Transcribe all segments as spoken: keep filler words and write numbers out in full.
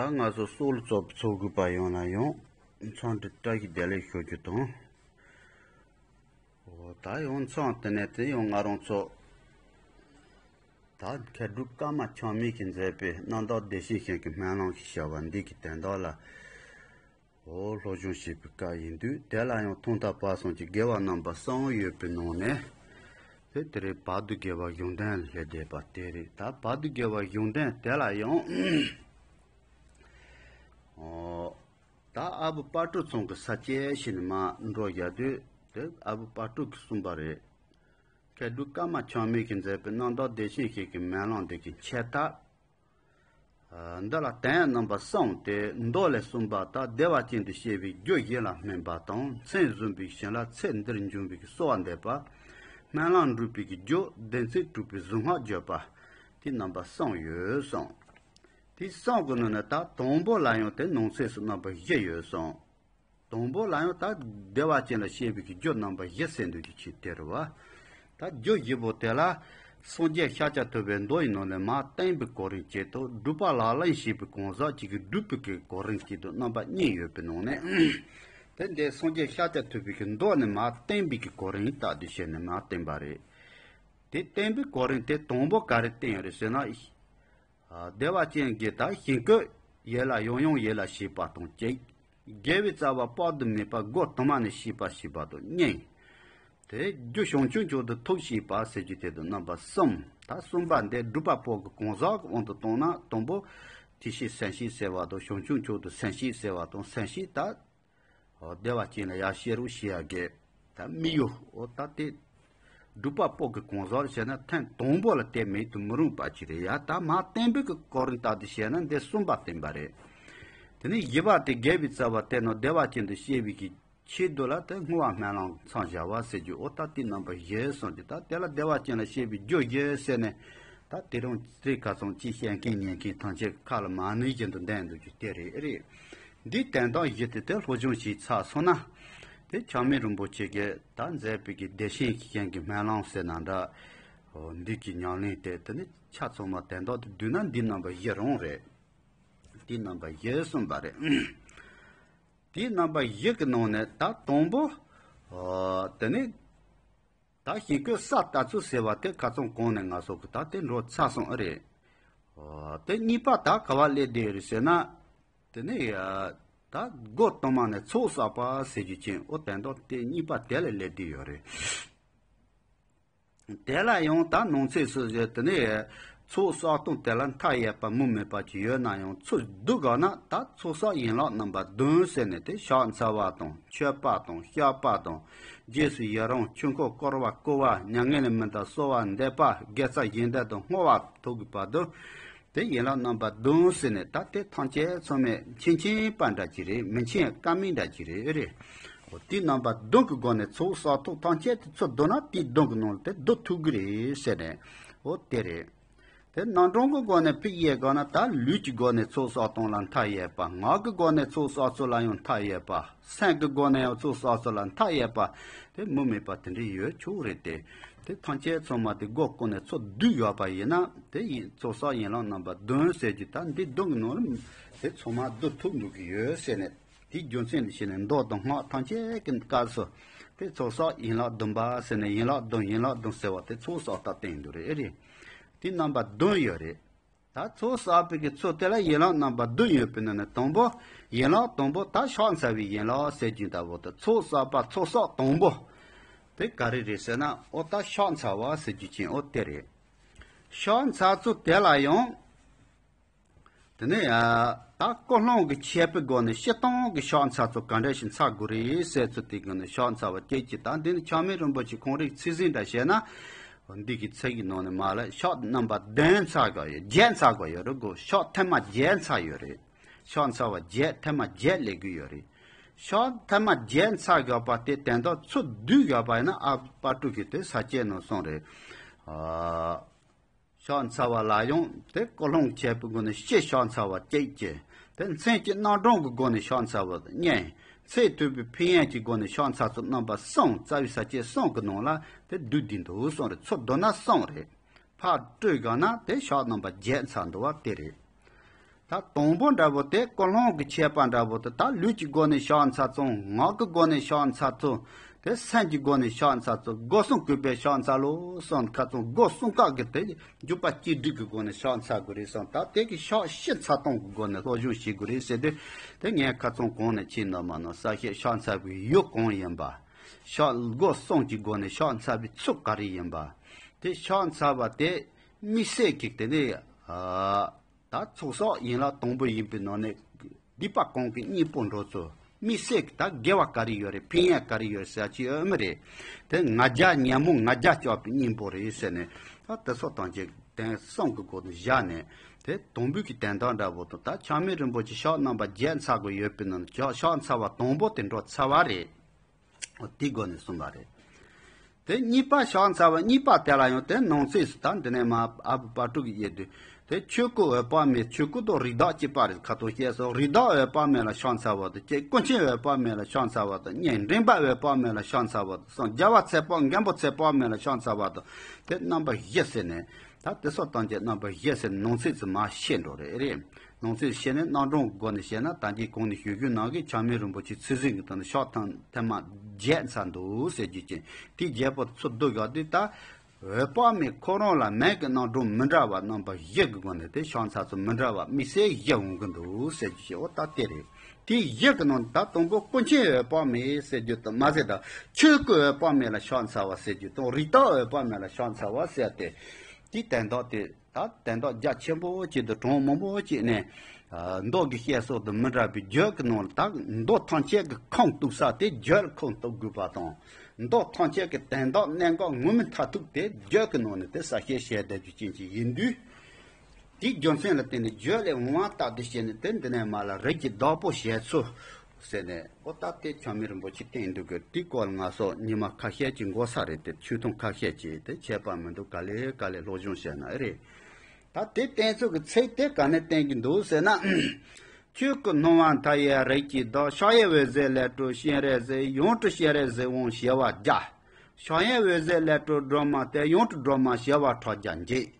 ད་ང་ཚོ་སྲོག་ལ་གཙོ་ཚོགས་དགོས་པ་ཡོང་ན་ཡང་འཚམས་འདྲི་བཀྲ་ཤིས་བདེ་ལེགས་ཞུ་རྒྱུ་དང་། འོ་ད་ཡང་མཚམས་དེ་ནས་དེ་ཡང་ང་རང་ཚོ་ད་མཁས་གྲུབ་ཀརྨ་ཆགས་མེད་ཀྱིས་མཛད་པའི་རྣམ་དག་བདེ་ཆེན་ཞིང་གི་སྨོན་ལམ་ཞེས་བྱ་བ་འདི་གི་དོན་དག་ལ། འོ་སློབ་སྦྱོང་བྱེད་པའི་སྐབས་ཡིན་དུས་དེ་ལ་ཡང་ཐོག་མཐའ་བར་གསུམ་གྱི་དགེ་བ་རྣམ་པ་གསུམ་ཡོད་པའི་ནང་ནས། དེ་དེ་རེད། བར་དུ་དགེ་བ་གཞུང་དོན་ལ་སླེབས་བསྡད་པ་དེ་རེད། ད་བར་དུ་དགེ་བ་གཞུང་དོན་དེ་ལ་ཡང་། འོ། ད་ཨ་བུ་དཔལ་སྤྲུལ་ཚང་གི་ས་སྐྱའི་ཞིག་ནས་མར་འགྲོ་བཞག་དུས་དེ་ཨ་བུ་དཔལ་སྤྲུལ་གྱིས་གསུངས་པ་རེད། མཁས་གྲུབ་ཀརྨ་ཆགས་མེད་ཀྱིས་མཛད་པའི་རྣམ་དག་བདེ་ཆེན་ཞིང་གི་སྨོན་ལམ་འདི་གི་འཆད་ཐབས། འདི་ལ་དོན་རྣམ་པ་གསུམ་སྟེ། མདོ་ལས་གསུངས་པ་ལྟར་བདེ་བ་ཅན་དུ་སྐྱེ་བའི་རྒྱུ་བཞི་ལ་སྨོན་པ་དང་། མཚན་བཟུང་བའི་ཞིང་ལ་ཚེ་འདིར་འབྱུང་བའི་གསོལ་བ་འདེབས་པ། སྨོན་ལམ་འགྲུབ་པའི་རྒྱུ་བདེན་ཚིག་གྲུབ་པའི་གཟུངས་སྔགས་བརྗོད་པ། དེ་རྣམ་པ་གསུམ་ཡོད་གསུངས། དེ་གསུམ་གྱི་ནང་ནས་ད་དང་པོ་ལ་ཡང་དེ་ནང་གསེས་སུ་རྣམ་པ་བཞི་ཡོད་གསུངས། དང་པོ་ལ་ཡང་ད་བདེ་བ་ཅན་ལ་སྐྱེ་བའི་གི་རྒྱུ་རྣམ་པ་བཞི་ཟེར་འདུག་གི་ཆེད་དེ་རེད་བ། ད་རྒྱུ་བཞི་པོ་དེ་ལ་སངས་རྒྱས་ཤཱཀྱ་ཐུབ་པའི་མདོ་ཡི་ནང་ནས་མར་བསྟན་པའི་གོ་རིམ་གཅིག་དང་སྒྲུབ་པ་ལག་ལེན་བྱེད་པའི་གང་ཟག་གཅིག་གིས་སྒྲུབ་པའི་གི་གོ་རིམ་གཅིག་ཏུ་རྣམ་པ་གཉིས་ཡོད་པའི་ནང་ནས། དེ་འདི་སངས་རྒྱས་ཤཱཀྱ་ཐུབ་པའི་གི་མདོ་ནས་མར་བསྟན་པའི་གི་གོ་རིམ་ལྟར་དུ་བྱས་ནས་མར་བསྟན་པ་རེད། དེ་བསྟན་པའི་གོ་རིམ་དེ་དང་པོ་ག་རེ་བསྟན་ཡོད་རེད་ཟེར་ན། བདེ་བ་ཅན་གྱི་ད་ཞིང་བཀོད་ཡིད་ལ་ཡང་ཡང་ཡིད་ལ་བྱེད་པ་དང་གཅིག་དགེ་བའི་རྩ་བ་དཔག་ཏུ་མེད་པ་སྒོ་དུ་མ་ནས་ཤེས་པ་ཤེས་པ་དང་གཉིས། དེ་རྒྱུ་བྱང་ཆུབ་མཆོག་ཏུ་ཐུགས་བསྐྱེད་པ་ཟེར་རྒྱུ་དེ་དང་རྣམ་པ་གསུམ། ད་གསུམ་པ་འདི་སྒྲུབ་པ་པོ་གི་གང་ཟག་གི་དབང་དུ་བཏང་ན་དང་པོ་དེ་བྱས་སེམས་བསྐྱེད་ཟེར་བ་དང་བྱང་ཆུབ་མཆོག་ཏུ་སེམས་བསྐྱེད་ཟེར་བ་དང་སེམས་བསྐྱེད་ད། འོ་བདེ་བ་ཅན་ལ་ཡར་ཤེས་རོགས་བྱེད་ཡ་གི་ད་དམིགས་ཡུལ། འོ་ད་དེ་སྒྲུབ་པ་པོ་གི་གང་ཟག་བྱས་ན་ཐེངས་དང་པོ་ལ་དེ་མེད་དུ་མི་རུང་བ་ཅིག་རེད་ཡ། ད་མར་བསྟན་པའི་གི་གོ་རིམ་ལྟར་དུ་བྱས་ན་འདི་གསུམ་པ་བསྟན་པ་རེད། དེ་ནས་བཞི་པ་དེ་དགེ་བའི་རྩ་བ་དེ་ནི་བདེ་བ་ཅན་དུ་སྐྱེ་བའི་གི་ཆེད་དུ་ལ་དེ་བསྔོ་བ་སྨོན་ལམ་མཚམས་སྦྱར་བ་ཟེར་རྒྱུ། འོ་ད་དེ་རྣམ་པ་བཞི་གསུངས་ཀྱི། ད་དེ་ལ་བདེ་བ་ཅན་ལ་སྐྱེ་བའི་རྒྱུ་བཞི་ཟེར་ནས། ད་དེ་རིང་ཚེ་ཁ་ཚང་ཅི་བཤད་མཁན་ཉན་མཁན་ཐམས་ཅད་ཁ་ལ་མ་ཎི་བཞིན་དུ་འདོན་འདུག་རྒྱུ་དེ་རེད་རེད། འདིའི་དོན་དག་བཞི་དེ་དེ་སློབ་སྦྱོང་བྱས་ཚར་སོང་ན། དེ་ཆགས་མེད་རིན་པོ་ཆེ་གིས་ད་མཛད་པའི་གི་བདེ་ཆེན་ཞིང་གི་སྨོན་ལམ་ཟེར་ན་འདྲ། འོ་འདི་གི་ཉམས་ལེན་དེ་དེ་ནི་ཆ་ཚང་མ་དོན་དག་དེ་བསྡུས་ན་འདི་རྣམ་པ་བཞི་རང་རེད། འདི་རྣམ་པ་བཞི་གསུངས་པ་རེད། དེའི་རྣམ་པ་བཞི་གི་ནང་ནས་ད་དང་པོ། ཨ། དེ་ནི་ད་ཞིང་བཀོད་ས་ལྟ་ཚུལ་ཟེར་བ་དེ་ཁ་སང་གོང་ནས་ང་ཚོ་གི་ད་དེ་འགྲོ་ཚར་སོང་ཨེ་རེད། ཨ། དེ་གཉིས་པ་ད་ག་བ་སླེབས་བསྡད་ཡོད་རེད་ཟེར་ན། དེ་ནི་ཡ། ད་སྒོ་དུ་མ་ནས་ཚོགས་བསགས་པ་ཟེར་རྒྱུ་ཅན། འོ་དོན་དག་དེ་གཉིས་པ་དེ་ལ་སླེབས་བསྡད་ཡོད་རེད། དེ་ལ་ཡང་ད་ནང་གསེས་སུ་བཞག་དེ་ནས་ཚོགས་བསགས་སྟངས་དེ་ལ་མཐའ་ཡས་པ་མུ་མེད་པ་ཅིག་ཡོད་ན་ཡང་ཚུར་བསྡུ་དགོས་ན་ད་ཚོགས་བསགས་ཡན་ལག་རྣམ་པ་བདུན་ཟེར་ནས་དེ་ཕྱག་འཚལ་བ་དང་མཆོད་པ་དང་བཤགས་པ་དང་རྗེས་སུ་ཡི་རང་ཆོས་འཁོར་བསྐོར་བ་བསྐུལ་བ་མྱ་ངན་ལས་མི་འདའ་གསོལ་བ་འདེབས་པ་དགེ་རྩ་གཞན་དག་དང་བསྔོ་བ་ཐུག་གི་བར་དུ། དེ་ཡན་ལག་རྣམ་པ་བདུན་ཟེར་ནས་ད་དེ་ཐམས་ཅད་ཚང་མས་མཁྱེན་མཁྱེན་པ་འདྲ་ཅིག་རེད། མི་མཁྱེན་ཀ་མེད་འདྲ་ཅིག་རེད་ཨེ་རེད། འོ་དེ་རྣམ་པ་བདུན་གྱི་སྒོ་ནས་ཚོགས་བསགས་སྟངས་ཐམས་ཅད་དེ་ཚུར་བསྡུ་ན་དེ་བདུན་གྱི་ནང་ལ་དེ་བསྡུ་ཐུབ་ཀྱི་རེད་ཟེར་ནས། འོ་དེ་རེད། དེ་རྣམ་གྲངས་ཀྱི་སྒོ་ནས་ཕར་དབྱེ་དགོས་ན་ད་ལུས་ཀྱི་སྒོ་ནས་ཚོགས་བསགས་སྟངས་ལ་མཐའ་ཡས་པ། ངག་གི་སྒོ་ནས་ཚོགས་བསགས་ཚུལ་ལ་ཡང་མཐའ་ཡས་པ། སེམས་ཀྱི་སྒོ་ནས་ཡང་ཚོགས་བསགས་ཚུལ་ལ་མཐའ་ཡས་པ། དེ་མུ་མེད་པ་དེ་འདྲ་ཡོད་ཆོག་རེད་དེ། དེ་ཐམས་ཅད་ཚང་མ་དེ་སྒོ་ཀུན་ནས་ཚུར་བསྡུས་ཡོད་པ་ཡིན་ན་དེ་ཡིན། ཚོགས་བསགས་ཡན་ལག་རྣམ་པ་བདུན་ཟེར་རྒྱུ་ད་འདི་བདུན་གྱི་ནང་ལ་དེ་ཚང་མ་བསྡུ་ཐུབ་འགྲོ་གི་ཡོད་ཟེར་ནས། དེའི་རྒྱུ་མཚན་དེ་བྱས་ནས་མདོ་དང་སྔགས་ཐམས་ཅད་ཀྱི་སྐབས་སུ་དེ་ཚོགས་བསགས་ཡན་ལག་བདུན་པ་ཟེར་ནས་ཡན་ལག་བདུན་ཡན་ལག་བདུན་ཟེར་བ་དེ་ཚོགས་བསགས་ལྟར་བསྟན་འདུག་རེད་ཨེ་རེད། དེ་རྣམ་པ་བདུན་ཡོད་རེད། ད་ཚོགས་བསགས་པའི་གི་ཚུལ་དེ་ལ་ཡན་ལག་རྣམ་པ་བདུན་ཡོད་པའི་ནང་ནས་དང་པོ། ཡན་ལག་དང་པོ་ད་ཕྱག་འཚལ་བའི་ཡན་ལག་ཟེར་རྒྱུ་ལྟ་བུ་དང་ཚོགས་བསགས་པ་ཚོགས་བསགས་དང་པོ། དེ་ག་རེ་རེད་ཟེར་ན་འོ་ད་ཕྱག་འཚལ་བ་ཟེར་རྒྱུ་ཅན་འོ་དེ་རེད། ཕྱག་འཚལ་ཚུལ་དེ་ལ་ཡང་། དེ་ནས་ཡ། ད་ཀུན་སློང་གི་ཁྱད་པར་སྒོ་ནས་སྤྱིར་བཏང་གི་ཕྱག་འཚལ་ཚུལ་ག་འདྲ་ཞིག་འཚལ་དགོས་རེད་ཟེར་ཚུལ་དེ་སྒོ་ནས་ཕྱག་འཚལ་བ་སྐད་ཅིག་ད་འདི་ནི་ཆགས་མེད་རིན་པོ་ཆེ་ཁོང་རིགས་ཚིག་ཟིན་འདྲ་བཤད་ན། འདི་གི་ཚིག་གི་ནང་ནས་མ་ལ་ཕྱག་རྣམ་པ་བདུན་འཚལ་དགོས་ཡོད། བརྒྱད་འཚལ་དགོས་ཡོད་རེད་གོ། ཕྱག་ཐེངས་མ་བརྒྱད་འཚལ་ཡོད་རེད། ཕྱག་འཚལ་བ་བརྒྱད་ཐེངས་མ་བརྒྱད་སླེབས་ཀྱི་ཡོད་རེད། ཕྱག་ཐེངས་མ་བརྒྱད་འཚལ་དགོས་པ་དེ་དོན་དག་ཚུར་བསྡུས་ཡོད་པ་ཡིན་ན་ཨ་པ་ཀྲུ་གིས་དེ་ས་བཅད་ནང་གསུངས་རེད། ཨ། ཕྱག་འཚལ་བ་ལ་ཡང་དེ་ཀུན་སློང་ཁྱད་པར་སྒོ་ནས་སྤྱིར་ཕྱག་འཚལ་བ་གཅིག་བྱས། དེ་མཚན་གྱི་རྣམ་གྲངས་ཀྱི་སྒོ་ནས་ཕྱག་འཚལ་བ་གཉིས། ཚིག་ཐོས་པའི་ཕན་ཡོན་གྱི་སྒོ་ནས་ཕྱག་འཚལ་ཚུལ་རྣམ་པ་གསུམ། རྩ་བའི་ས་བཅད་གསུམ་གྱི་ནང་ལ་དེ་བསྡུས་བསྡུས་འདུག་གསུངས་རེད། ཚུར་བསྡུ་ན་གསུམ་རེད། ཕར་སྤྲོས་དགོས་ན་དེ་ཕྱག་རྣམ་པ་བརྒྱད་འཚལ་འདུག་བ་དེ་རེད། ད་དང་པོ་འདྲ་བོ་དེ་ཀུན་སློང་གི་ཁྱད་པར་འདྲ་བོ་དེ། ད་ལུས་ཀྱི་སྒོ་ནས་ཕྱག་འཚལ་ཙང་། ངག་གི་སྒོ་ནས་ཕྱག་འཚལ་ཙང་། དེ་སེམས་ཀྱི་སྒོ་ནས་ཕྱག་འཚལ་ཙང་། སྒོ་གསུམ་གུས་པས་ཕྱག་འཚལ་ལོ་གསུངས། ཁ་ཚང་སྒོ་གསུམ་ཀ་གི་དེ་འཇུག་པ་གཅིག་སྒྲིལ་གྱི་སྒོ་ནས་ཕྱག་འཚལ་དགོས་རེད་གསུངས། ད་དེ་གི་ཕྱག་བཞི་འཚལ་སྟངས་ཀྱི་སྒོ་ནས་སློབ་སྦྱོང་བྱེད་དགོས་རེད་ཟེར་དུས། དེ་ངས་ཁ་ཚང་གོང་ནས་ཁྱེད་རྣམ་པ་ནང་གསལ་བཤད་ཕྱག་འཚལ་བའི་ཡུལ་གང་ཡིན་པ། ཕྱག་སྒོ་གསུམ་གྱི་སྒོ་ནས་ཕྱག་འཚལ་བའི་ཚུལ་ག་རེ་ཡིན་པ། དེ་ཕྱག་འཚལ་བ་དེ་དམིགས་བསལ་གྱི་དེ་ནས། ཨ། ད་ཚོགས་བསགས་ཡན་ལག་དང་པོ་ཡིན་པའི་ནང་ནས། སྡིག་པ་གང་གི་གཉེན་པོ་འགྲོ་ཚུལ། དམིགས་བསལ་གྱི་ད་དགེ་བ་ག་རེ་ཡོད་རེད། ཕན་ཡོན་ག་རེ་ཡོད་རེད་ཟེར་ཅིག་ཡོད་མི་རེད། དེ་ང་རྒྱལ། ཉོན་མོངས་ང་རྒྱལ་སྐྱོབ་པའི་གཉེན་པོ་རེད་ཟེར་ནས། ད་དེ་ཚོ་དང་ཅིག་དོན་གསུམ་གྱི་སྒོ་ནས་བཞག་ནས། དེ་དང་པོའི་གི་དོན་དག་འདྲ་བོ་དང་། ད་ཆགས་མེད་རིན་པོ་ཆེ་ཕྱག་རྣམ་པ་བརྒྱད་འཚལ་དགོས་ཡོད་པའི་ནང་ནས། ཕྱག་ཕྱག་འཚལ་བ་དང་པོ་དེ་འགྲོ་ཚར་བ་རེད། འོ། དེའི་སྒོ་ནས་གསུངས་པ་རེད། དེ་གཉིས་པ་ཕྱག་འཚལ་བ་གཉིས་པ་དེ་ལ་ཡང་དེ་ནང་གསེས་སུ། ད་འདི་ནས་མར་ཨ་བུ་དཔལ་སྤྲུལ་གྱིས་དབྱེ་དུས། དེ་ཆོས་སྐུ་འོད་དཔག་མེད། ཆོས་སྐུ་དང་རིགས་བདག་གཅིག་པ་རེད། ཁ་ཐོག་བཤད་སོང་། རིགས་བདག་འོད་དཔག་མེད་ལ་ཕྱག་འཚལ་བ་དང་གཅིག། ཀུན་མཁྱེན་འོད་དཔག་མེད་ལ་ཕྱག་འཚལ་བ་དང་གཉིས། འདྲེན་པ་འོད་དཔག་མེད་ལ་ཕྱག་འཚལ་བ་དང་གསུམ། རྒྱལ་བ་ཚེ་དཔག་མགོན་པོ་ཚེ་དཔག་མེད་ལ་ཕྱག་འཚལ་བ་དང་། དེ་རྣམ་པ་བཞི་ཟེར་ནས། ད་དེ་ཚོ་དང་ཅིག་རྣམ་པ་བཞི་ཟེར་ནས་ནང་གསེས་སུ་མར་བཤད་འགྲོ་རེད། རེད། ནང་གསེས་བཤད་ནས་རྣམ་གྲངས་སྒོ་ནས་བཤད་ན། ད་གིན་གོང་ནས་ཞུ་རྒྱུ་ནང་གི་ཆགས་མེད་རིན་པོ་ཆེ་ཚུལ་གཟིགས་ཀྱི་དོན་ནི་ཕྱག་ཐམ་ཐེངས་མ་བརྒྱད་འཚལ་འདུག་ཟེར་རྒྱུ་ཅན། དེའི་རྒྱལ་པོ་ཚུར་བསྡུ་བཞག་དུས། ད་འོད་དཔག་མེད་ཁོ་རང་ལ་མིང་གི་རྣམ་གྲངས་མི་འདྲ་བ་རྣམ་པ་བཞི་གི་སྒོ་ནས་དེ་ཕྱག་འཚལ་ཚུལ་མི་འདྲ་བ་དམིགས་བསལ་བཞི་འོང་གི་འདུག་ཟེར་རྒྱུ་ཅན། འོ། ད་དེ་རེད། དེའི་བཞི་གི་ནང་ད་དང་པོ་ཀུན་མཁྱེན་འོད་དཔག་མེད་ཟེར་རྒྱུ་དང་མ་ཟད། ད་ཆོས་སྐུ་འོད་དཔག་མེད་ལ་ཕྱག་འཚལ་བ་ཟེར་རྒྱུ་དང་། རིགས་བདག་འོད་དཔག་མེད་ལ་ཕྱག་འཚལ་བ་ཟེར་ཏེ། དེའི་དོན་དག་དེ། ད་དོན་དག་རྒྱ་ཆེན་པོ་གཅིག་དང་གྲངས་མང་པོ་གཅིག་ནས། ཨ། མདོ་གི་བཤད་སྲོལ་དང་མི་འདྲ་བའི་རྒྱུད་ཀྱི་ནང་ལ། ད་མདོ་ཐམས་ཅད་ཀྱི་ཁུངས་གཏུགས་ས་དེ་རྒྱུད་ལ་ཁུངས་གཏུགས་དགོས་པ་དང་། མདོ་ཐམས་ཅད་ཀྱི་དོན་དག་གནད་འགག་ངོ་མ་མཐར་ཐུག་དེ་རྒྱུད་ཀྱི་ནང་ནས་དེ་གསལ་བཤད་བྱས་བསྡད་རྒྱུ་ཅན་ཅིག་ཡིན་དུས། དེའི་རྒྱུ་མཚན་ལ་བརྟེན་ནས་རྒྱུད་ལས་འོང་བ་ལྟར་དུ་བྱས་ནས། དེ་འདི་ནས་མར་ལ་རིགས་ཀྱི་བདག་པོ་བྱེད་ཚུལ་ཟེར་ནས། འོ། ད་དེ་ཆགས་མེད་རིན་པོ་ཆེས་བསྟན་འདུག་གི། དེའི་སྐོར་ལ་ང་ཚོ་ཉི་མ་ཁ་ཤས་ཅིག་འགོར་ས་རེད་དེ། ཆོས་ཐུན་ཁ་ཤས་ཅིག་དེ་ཁྱད་པར་མི་འདུག། ག་ལེ་ག་ལེ་སློབ་སྦྱོང་བྱས་ན་ཨེ་རེད། ད་དེ་བསྟན་ཚུལ་གྱི་ཚིག་དེ་ག་ནས་བསྟན་གྱི་འདུག་ཟེར་ན། ཆོས་སྐུ་སྣང་བ་མཐའ་ཡས་རིགས་ཀྱི་བདག། ཕྱག་གཡས་འོད་ཟེར་ལས་སྤྲོས་སྤྱན་རས་གཟིགས། ཡང་སྤྲོས་སྤྱན་རས་གཟིགས་དབང་བྱེ་བ་བརྒྱ། ཕྱག་གཡོན་འོད་ཟེར་ལས་སྤྲོས་སྒྲོལ་མ་སྟེ། ཡང་སྤྲོས་སྒྲོལ་མ་བྱེ་བ་ཕྲག་བརྒྱ་འགྱེད།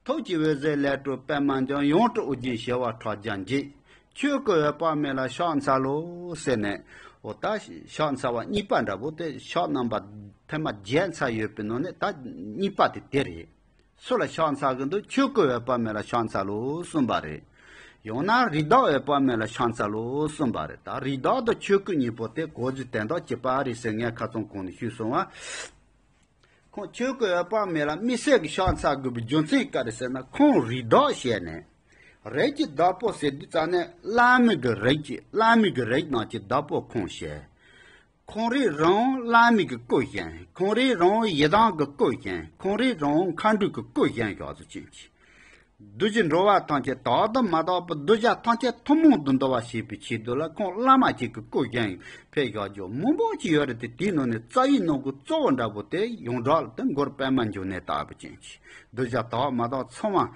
ཐུགས་ཀྱི་འོད་ཟེར་ལས་སྤྲོས་པདྨ་འབྱུང་། ཡང་སྤྲོས་ཨོ་རྒྱན་བྱེ་བ་ཕྲག་བརྒྱ་འགྱེད། ཆོས་སྐུ་འོད་དཔག་མེད་ལ་ཕྱག་འཚལ་ལོ་ཟེར་ནས། འོ། ད་ཕྱག་འཚལ་བ་གཉིས་པ་འདྲ་བོ་དེ། ཕྱག་རྣམ་པ་ཐེངས་མ་བརྒྱད་འཚལ་ཡོད་པའི་ནང་ནས་ད་གཉིས་པ་དེ་དེ་རེད། སུ་ལ་ཕྱག་འཚལ་གྱི་འདུག། ཆོས་སྐུ་འོད་དཔག་མེད་ལ་ཕྱག་འཚལ་ལོ་གསུངས་པ་རེད། ཡང་ན་རིགས་བདག་འོད་དཔག་མེད་ལ་ཕྱག་འཚལ་ལོ་གསུངས་པ་རེད། ད་རིགས་བདག་དང་ཆོས་སྐུ་གཉིས་པོ་དེ་གོ་རྒྱུ་དོན་དག་གཅིག་པ་རེད་ཟེར། ངས་ཁ་ཚང་གོང་ནས་ཞུས་སོང་བ། ཁོང་ཆོས་སྐུ་འོད་དཔག་མེད་ལ་དམིགས་བསལ་གྱི་ཕྱག་འཚལ་དགོས་པའི་རྒྱུ་མཚན་ག་རེ་ཟེར་ན། ཁོང་རིགས་བདག་བྱས་ནས། རིགས་ཀྱི་བདག་པོ་ཟེར་དུས་ཙམ་ནས། བླ་མའི་གི་རིགས་ཀྱི། བླ་མའི་གི་རིགས་རྣམས་ཀྱི་བདག་པོ་ཁོང་བྱས། ཁོང་རང་རང་བླ་མའི་གི་སྐུ་བཞིན། ཁོང་རང་རང་ཡི་དམ་གྱི་སྐུ་བཞིན། ཁོང་རང་རང་མཁའ་འགྲོའི་གི་སྐུ་བཞིན་བཞག་ཚུལ་ཅན་གྱི། གདུལ་བྱའི་འགྲོ་བ་ཐམས་ཅད་དག་དང་མ་དག་པའི་གདུལ་བྱ་ཐམས་ཅད་ཐུན་མོང་དུ་འདུ་བར་བྱེད་པའི་ཆེད་དུ་ལ། ཁོང་བླ་མ་གཅིག་གི་སྐུ་བཞིན་ཕེབས་བཞག་རྒྱུ་མང་པོ་ཅིག་ཡོད་རེད་དེ། དེའི་ནང་ནས་རྩ་བའི་ནང་གི་གཙོ་བོ་འདྲ་པོ་དེ་ཡོངས་གྲགས་ལ་དེ་མགུར་པདྨ་འབྱུང་གནས་ལྟ་བུ་ཅན་གྱི། གདུལ་བྱ་དག་མ་དག་ཚང་མ།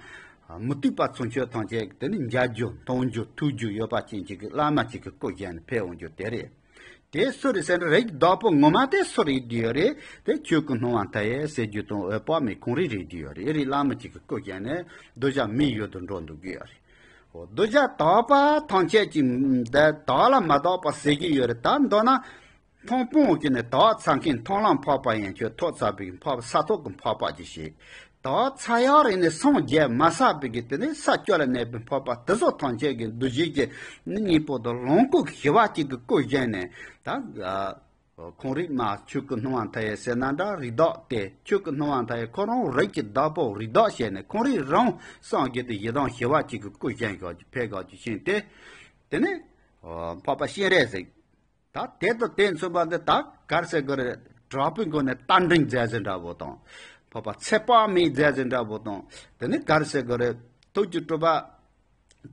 མུ་སྟེགས་པ་ཚུལ་འཆོས་ཐམས་ཅད་ཀྱི་དེ་ནི་མཇལ་རྒྱུ་མཐོང་རྒྱུ་ཐོས་རྒྱུ་ཡོད་པ་ཅན་གཅིག་གི་བླ་མ་གཅིག་གི་སྐུ་བཞིན་ཕེབས་འོང་རྒྱུ་དེ་རེད། དེ་སུ་རེད་ཟེར་ན། རིགས་བདག་པོ་ངོ་མ་དེ་སུ་རེད་དེ་ཡོད་རེད། དེ་ཆོས་སྐུ་སྣང་བ་མཐའ་ཡས་ཟེར་རྒྱུ་དང་འོད་དཔག་མེད་ཁོང་རང་རེད་དེ་ཡོད་རེད། རེད། བླ་མ་གཅིག་གི་སྐུ་བཞིན་ནས་གདུལ་བྱ་མིའི་ཡུལ་དུ་འགྲོ་འདུག་གི་ཡོད་རེད། འོ། གདུལ་བྱ་དག་པ་ཐམས་ཅད་ཀྱི་འདི་དག་ལ་མ་དག་པ་ཟེར་གྱི་ཡོད་རེད། ད་མདོར་ན། མཐོང་སྤང་གི་ནི་དག་ཚར་མཁན་མཐོང་ལམ་འཕགས་པ་ཡན་ཆད་ཐོབ་ཚར་བའི་འཕགས་པ་ས་ཐོབ་ཀྱི་འཕགས་པ་ཅིག་བྱེད། དག་ཚར་ཡག་རེད་ནས་སངས་རྒྱས་མ་ཚར་བའི་གི་དེ་ནས་ས་བཅུ་ལ་གནས་པའི་འཕགས་པ་དེ་ཚོ་ཐམས་ཅད་ཀྱི་འདུ་བྱེད་ཀྱི་ནི་གཉེན་པོ་དང་ལོངས་སྐུ་ཞི་བ་གཅིག་གི་སྐུ་བཞིན་ནས། ད་ཁོང་རིགས་མ་ཆོས་སྐུ་སྣང་བ་མཐའ་ཡས་ཟེར་ན་འདྲ། རིགས་བདག་སྟེ། ཆོས་སྐུ་སྣང་བ་མཐའ་ཡས་ཁོ་རང་རིགས་ཀྱི་བདག་པོ་རིགས་བདག་བྱས་ནས། ཁོང་རིགས་རང་སངས་རྒྱས་དང་ཡི་དམ་ཞི་བ་གཅིག་གི་སྐུ་བཞིན་ཞིག་ཕེབས་ཞིག་ཕྱིན་ཏེ། དེ་ནས་འཕགས་པ་སྤྱན་རས་གཟིགས། ད་དེ་དང་དེ་མཚུངས་པ་འདི། ད་ག་རེ་ཟེར་དགོས་རེད། དྲག་པོའི་སྒོ་ནས་རྟ་མགྲིན་མཛད་ཟེར་འདྲ་བོ་དང་། འཕགས་པ་ཚེ་དཔག་མེད་མཛད་ཟེར་འདྲ་བོ་དང་། དེ་ནས་ག་རེ་ཟེར་དགོས་རེད། ཐུགས་ཀྱི་སྤྲུལ་པ་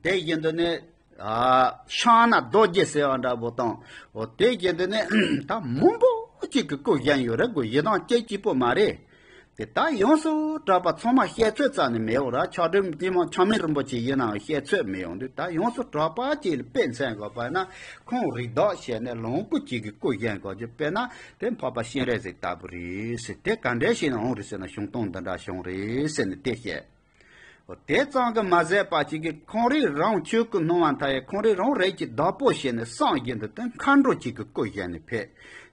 དེ་བཞིན་དུ་ནི། ཨ། ཕྱག་ན་རྡོ་རྗེ་ཟེར་བ་འདྲ་བོ་དང་། འོ། དེ་བཞིན་དུ་ནི་ད་མང་པོ་གཅིག་གི་སྐུ་བཞེངས་ཡོད་རེད་གོ། ཡི་དམ་སྐད་གཅིག་པོ་མ་རེད། དེ་ད་ཡོངས་སུ་གྲགས་པ་ཚང་མ་བཤད་ཚོད་རྩ་ནས་མེད་འོ་ར། ཆགས་སྒྲིབ་དེ་མ་ཆགས་མེད་རིན་པོ་ཆེ་ཡིན་ནའང་བཤད་ཚོད་མི་ཡོང་དུས། ད་ཡོངས་སུ་གྲགས་པ་ཅིག་ལ་དཔེ་མཚོན་དགོས་པ་ན། ཁོང་རིགས་བདག་བྱས་ནས་ལོངས་སྐུ་གཅིག་གི་སྐུ་བཞེངས་དགོས་རྒྱུ། དཔེར་ན་དེ་འཕགས་པ་སྤྱན་རས་གཟིགས་ལྟ་བུ་རེད་ཟེར། དེ་ག་འདྲ་ཞིག་ནས་འོང་རེད་ཟེར་ན། བྱུང་སྟངས་འདི་འདྲ་བྱུང་རེད་ཟེར་ནས་དེ་བཤད། དེ་ཙམ་གྱིས་མ་ཟད་པ་ཅིག་གིས་ཁོང་རང་རང་ཆོས་སྐུ་སྣང་བ་མཐའ་ཡས་ཁོང་རང་རང་རིགས་ཀྱི་བདག་པོ་བྱས་ནས་སངས་རྒྱས་འདི་དོན་མཁའ་འགྲོ་གཅིག་གི་སྐུ་བཞེངས་ནས་ཕེབས།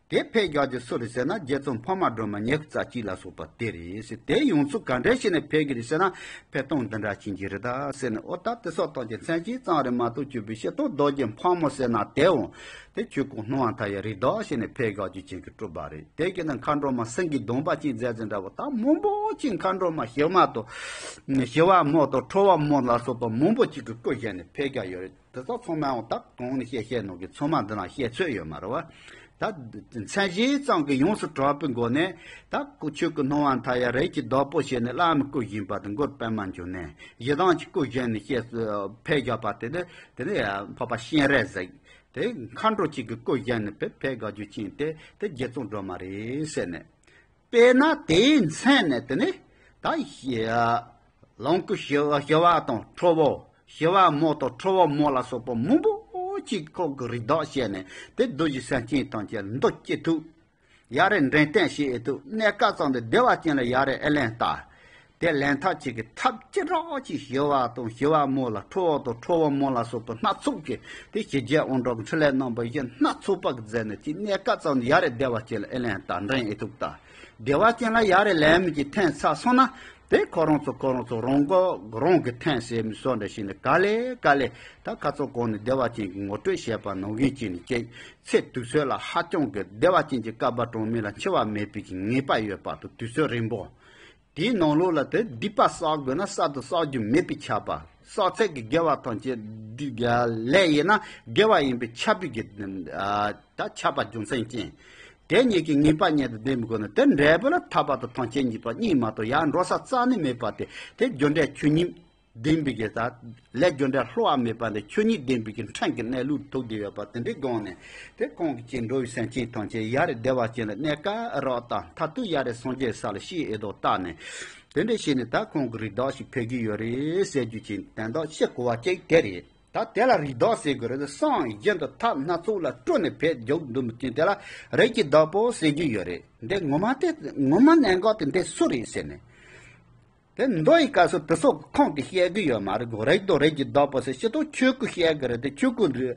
དེ་ཕེབས་རྒྱག་རྒྱུ་སུ་རེད་ཟེར་ན། རྗེ་བཙུན་འཕགས་མ་སྒྲོལ་མ་ཉི་ཤུ་རྩ་གཅིག་ལ་སོགས་པ་དེ་རེད་ཟེར། དེ་ཡོངས་སུ་ག་འདྲ་བྱས་ནས་ཕེབས་ཀྱི་རེད་ཟེར་ན། ཕེབས་སྟངས་འདི་འདྲ་བྱེད་ཀྱི་རེད་ད་ཟེར་ནས། འོ་ད་དེ་སོགས་དང་གི་མཚན་གཞི་ཙམ་རེད་མ་གཏོགས། གྱུར་པའི་སྤྱིར་བཏང་རྡོ་རྗེ་ཕག་མོ་ཟེར་ན་དེའང་དེ་ཆོས་སྐུ་སྣང་བ་མཐའ་ཡས་རིགས་བདག་བྱས་ནས་ཕེབས་རྒྱག་རྒྱུ་ཅན་གྱི་སྤྲུལ་པ་རེད། དེ་གི་ནང་མཁའ་འགྲོ་མ་སེང་གེའི་གདོང་པ་ཅན་མཛད་ཟེར་འདྲ་བོ། ད་མང་པོ་ཅིག་མཁའ་འགྲོ་མ་ཞི་བ་དང་ཞི་བ་མོ་དང་ཁྲོ་བོ་མོ་ལ་སོགས་པ་མང་པོ་ཅིག་གི་སྐུ་བཞེངས་ནས་ཕེབས་རྒྱག་ཡོད་རེད། དེ་དག་ཚང་མའང་ད་གོང་ནས་བཤད་བཤད་ནོ་གི་ཚང་མ་འདི་ན་བཤད་ཚོད་ཡོད་མ་རེད་བ། ད་མཚན་གཞི་ཙམ་གྱིས་ཡོངས་སུ་གྲགས་པའི་སྒོ་ནས། ད་སྐུ་ཆོས་སྐུ་སྣང་བ་མཐའ་ཡས་རིགས་ཀྱི་བདག་པོ་བྱས་ནས། བླ་མའི་སྐུ་བཞེངས་པ་དང་གུ་རུ་པདྨ་འབྱུང་གནས། ཡི་དམ་གྱི་སྐུ་བཞེངས་ནས་བཤད་ཕེབས་རྒྱག་པ་དེ་ནི། དེ་ནི་འཕགས་པ་སྤྱན་རས་གཟིགས། དེ་མཁའ་འགྲོ་གཅིག་གི་སྐུ་བཞེངས་ནས་ཕེབས་ཕེབས་རྒྱག་རྒྱུ་ཅན་དེ་དེ་རྗེ་བཙུན་སྒྲོལ་མ་རེད་ཟེར་ནས། དཔེར་ན་དེའི་མཚན་ནས་དེ་ནི་ད་ཞི་ལོངས་སྐུ་ཞི་བ་ཞི་བ་དང་ཁྲོ་བོ། ཞི་བ་མོ་དང་ཁྲོ་བོ་མོ་ལ་སོགས་པ་མང་པོ་ཅིག་ཁོང་གི་རིགས་བདག་བྱས་ནས། དེ་འདུལ་བྱེད་སེམས་ཅན་ཐམས་ཅད་མདོ་སྐྱེ་ཐུབ། ཡ་རེ་འདྲེན་བསྟན་བྱེད་ཨེ་ཐུབ། གནས་སྐབས་ཙམ་དུ་བདེ་བ་ཅན་ལ་ཡ་རེ་ཨེ་ལེན་ལྟ། དེ་ལེན་ཐབས་ཅིག་གི་ཐབས་ཅི་རག་ཅིག་ཞི་བ་དང་ཞི་བ་མོ་ལ་ཁྲོ་བོ་དང་ཁྲོ་བོ་མོ་ལ་སོགས་པ་སྣ་ཚོགས་ཀྱི་དེ་ཞི་རྒྱས་དབང་དྲག་གི་ཕྲིན་ལས་རྣམ་པ་བཞི་སྣ་ཚོགས་པ་གི་མཛད་ནས་ཅིག། གནས་སྐབས་ཙམ་དུ་ཡ་རེ་བདེ་བ་ཅན་ལ་ཨེ་ལེན་ལྟ། འདྲེན་ཨེ་ཐུབ་ལྟ། བདེ་བ་ཅན་ལ་ཡ་རེ་ལེན་མི་ཅིག་ཐེན་ཚར་སོང་ན། དེ་ཁོ་རང་ཚོ་ཁོ་རང་ཚོ་རང་མགོ་རང་གིས་ཐེན་ཟེར་མི་སོགས་འདྲ་ཞིག་ནི་ག་ལེ་ག་ལེ། ད་ཁ་ཚོ་གོང་ནས་བདེ་བ་ཅན་གྱི་ངོ་སྤྲོད་བྱས་པ་ནང་བཞིན་བྱས་ནས་ཅིག། ཚེ་དུས་ཚོད་ལ་ཧ་ཅང་གི་བདེ་བ་ཅན་གྱི་བསྐལ་པ་གྲངས་མེད་ལ་འཆི་བ་མེད་པའི་གི་ངེས་པ་ཡོད་པ་དང་། དུས་ཚོད་རིང་པོ། དེའི་ནང་ལོགས་ལ་དེ་སྡིག་པ་བསགས་དགོས་ན་བསགས་དང་བསགས་རྒྱུ་མེད་པའི་ཆགས་པ། བསགས་ཚད་ཀྱི་དགེ་བ་ཐམས་ཅད་སྡིག་ལས་ཡིན་ན་དགེ་བ་ཡིན་པའི་ཆགས་པའི་གི་ཨ་ད་ཆགས་པ་རྒྱུ་མཚན་ཅན། དེ་གཉིས་ཀྱི་ངེས་པ་གཉིས་དང་ལྡན་པའི་སྒོ་ནས། དེ་འབྲས་བུ་ལ་ཐར་པ་དང་ཐམས་ཅད་མྱེད་པ་གཉིས་མ་གཏོགས་ཡར་འགྲོ་ས་རྩ་ནས་མེད་པ་དེ། དེ་རྒྱུ་འབྲས་ཆོས་ཉིད་ལྡན་པའི་གི་ད་ལས་རྒྱུ་འབྲས་བསླུ་བ་མེད་པ་འདི། ཆོས་ཉིད་ལྡན་པའི་གི་ཕྲན་གྱི་གནས་ལུགས་ཐུག་བསྡད་ཡོད་པ་དེ་འདྲའི་སྒང་ནས། དེ་ཁོང་གིས་ཅིག་འགྲོ་བའི་སེམས་ཅན་ཐམས་ཅད་ཡ་རེ་བདེ་བ་ཅན་ལ་གནས་སྐབས་རག་ལྟ། མཐར་ཐུག་ཡ་རེ་སངས་རྒྱས་ས་ལ་གཤེགས་ཨེ་འདུག་ལྟ་ནས། དེ་འདྲ་བྱས་ནས་ད་ཁོང་གི་རིགས་བདག་ཞིག་ཕེབས་ཀྱི་ཡོད་རེད་ཟེར་རྒྱུ་ཅིག། དོན་དག་བཤད་དགོས་པ་ཅིག་དེ་རེད། ད་དེ་ལ་རིགས་བདག་ཟེར་དགོས་རེད། སངས་རྒྱས་འདི་ཐབས་སྣ་ཚོགས་ལ་སྤྲུལ་ནས་ཕེབས་རྒྱུག་འདུག་མི་ཅན་དེ་ལ་རིགས་ཀྱི་བདག་པོ་ཟེར་གྱི་ཡོད་རེད། འདི་ངོ་མ་དེ་ངོ་མ་གནད་འགག་དེ་འདི་སུ་རེད་ཟེར་ནས། དེ་མདོ་ཡི་སྐབས་སུ་དེ་སོགས་ཁོང་གིས་བཤད་ཀྱི་ཡོད་མ་རེད་གོ། རིགས་དང་རིགས་ཀྱི་བདག་པོ་ཟེར་སྤྱིར་བཏང་ཆོས་སྐུ་བཤད་ཀྱི་རེད་དེ། ཆོས་སྐུ་བདག་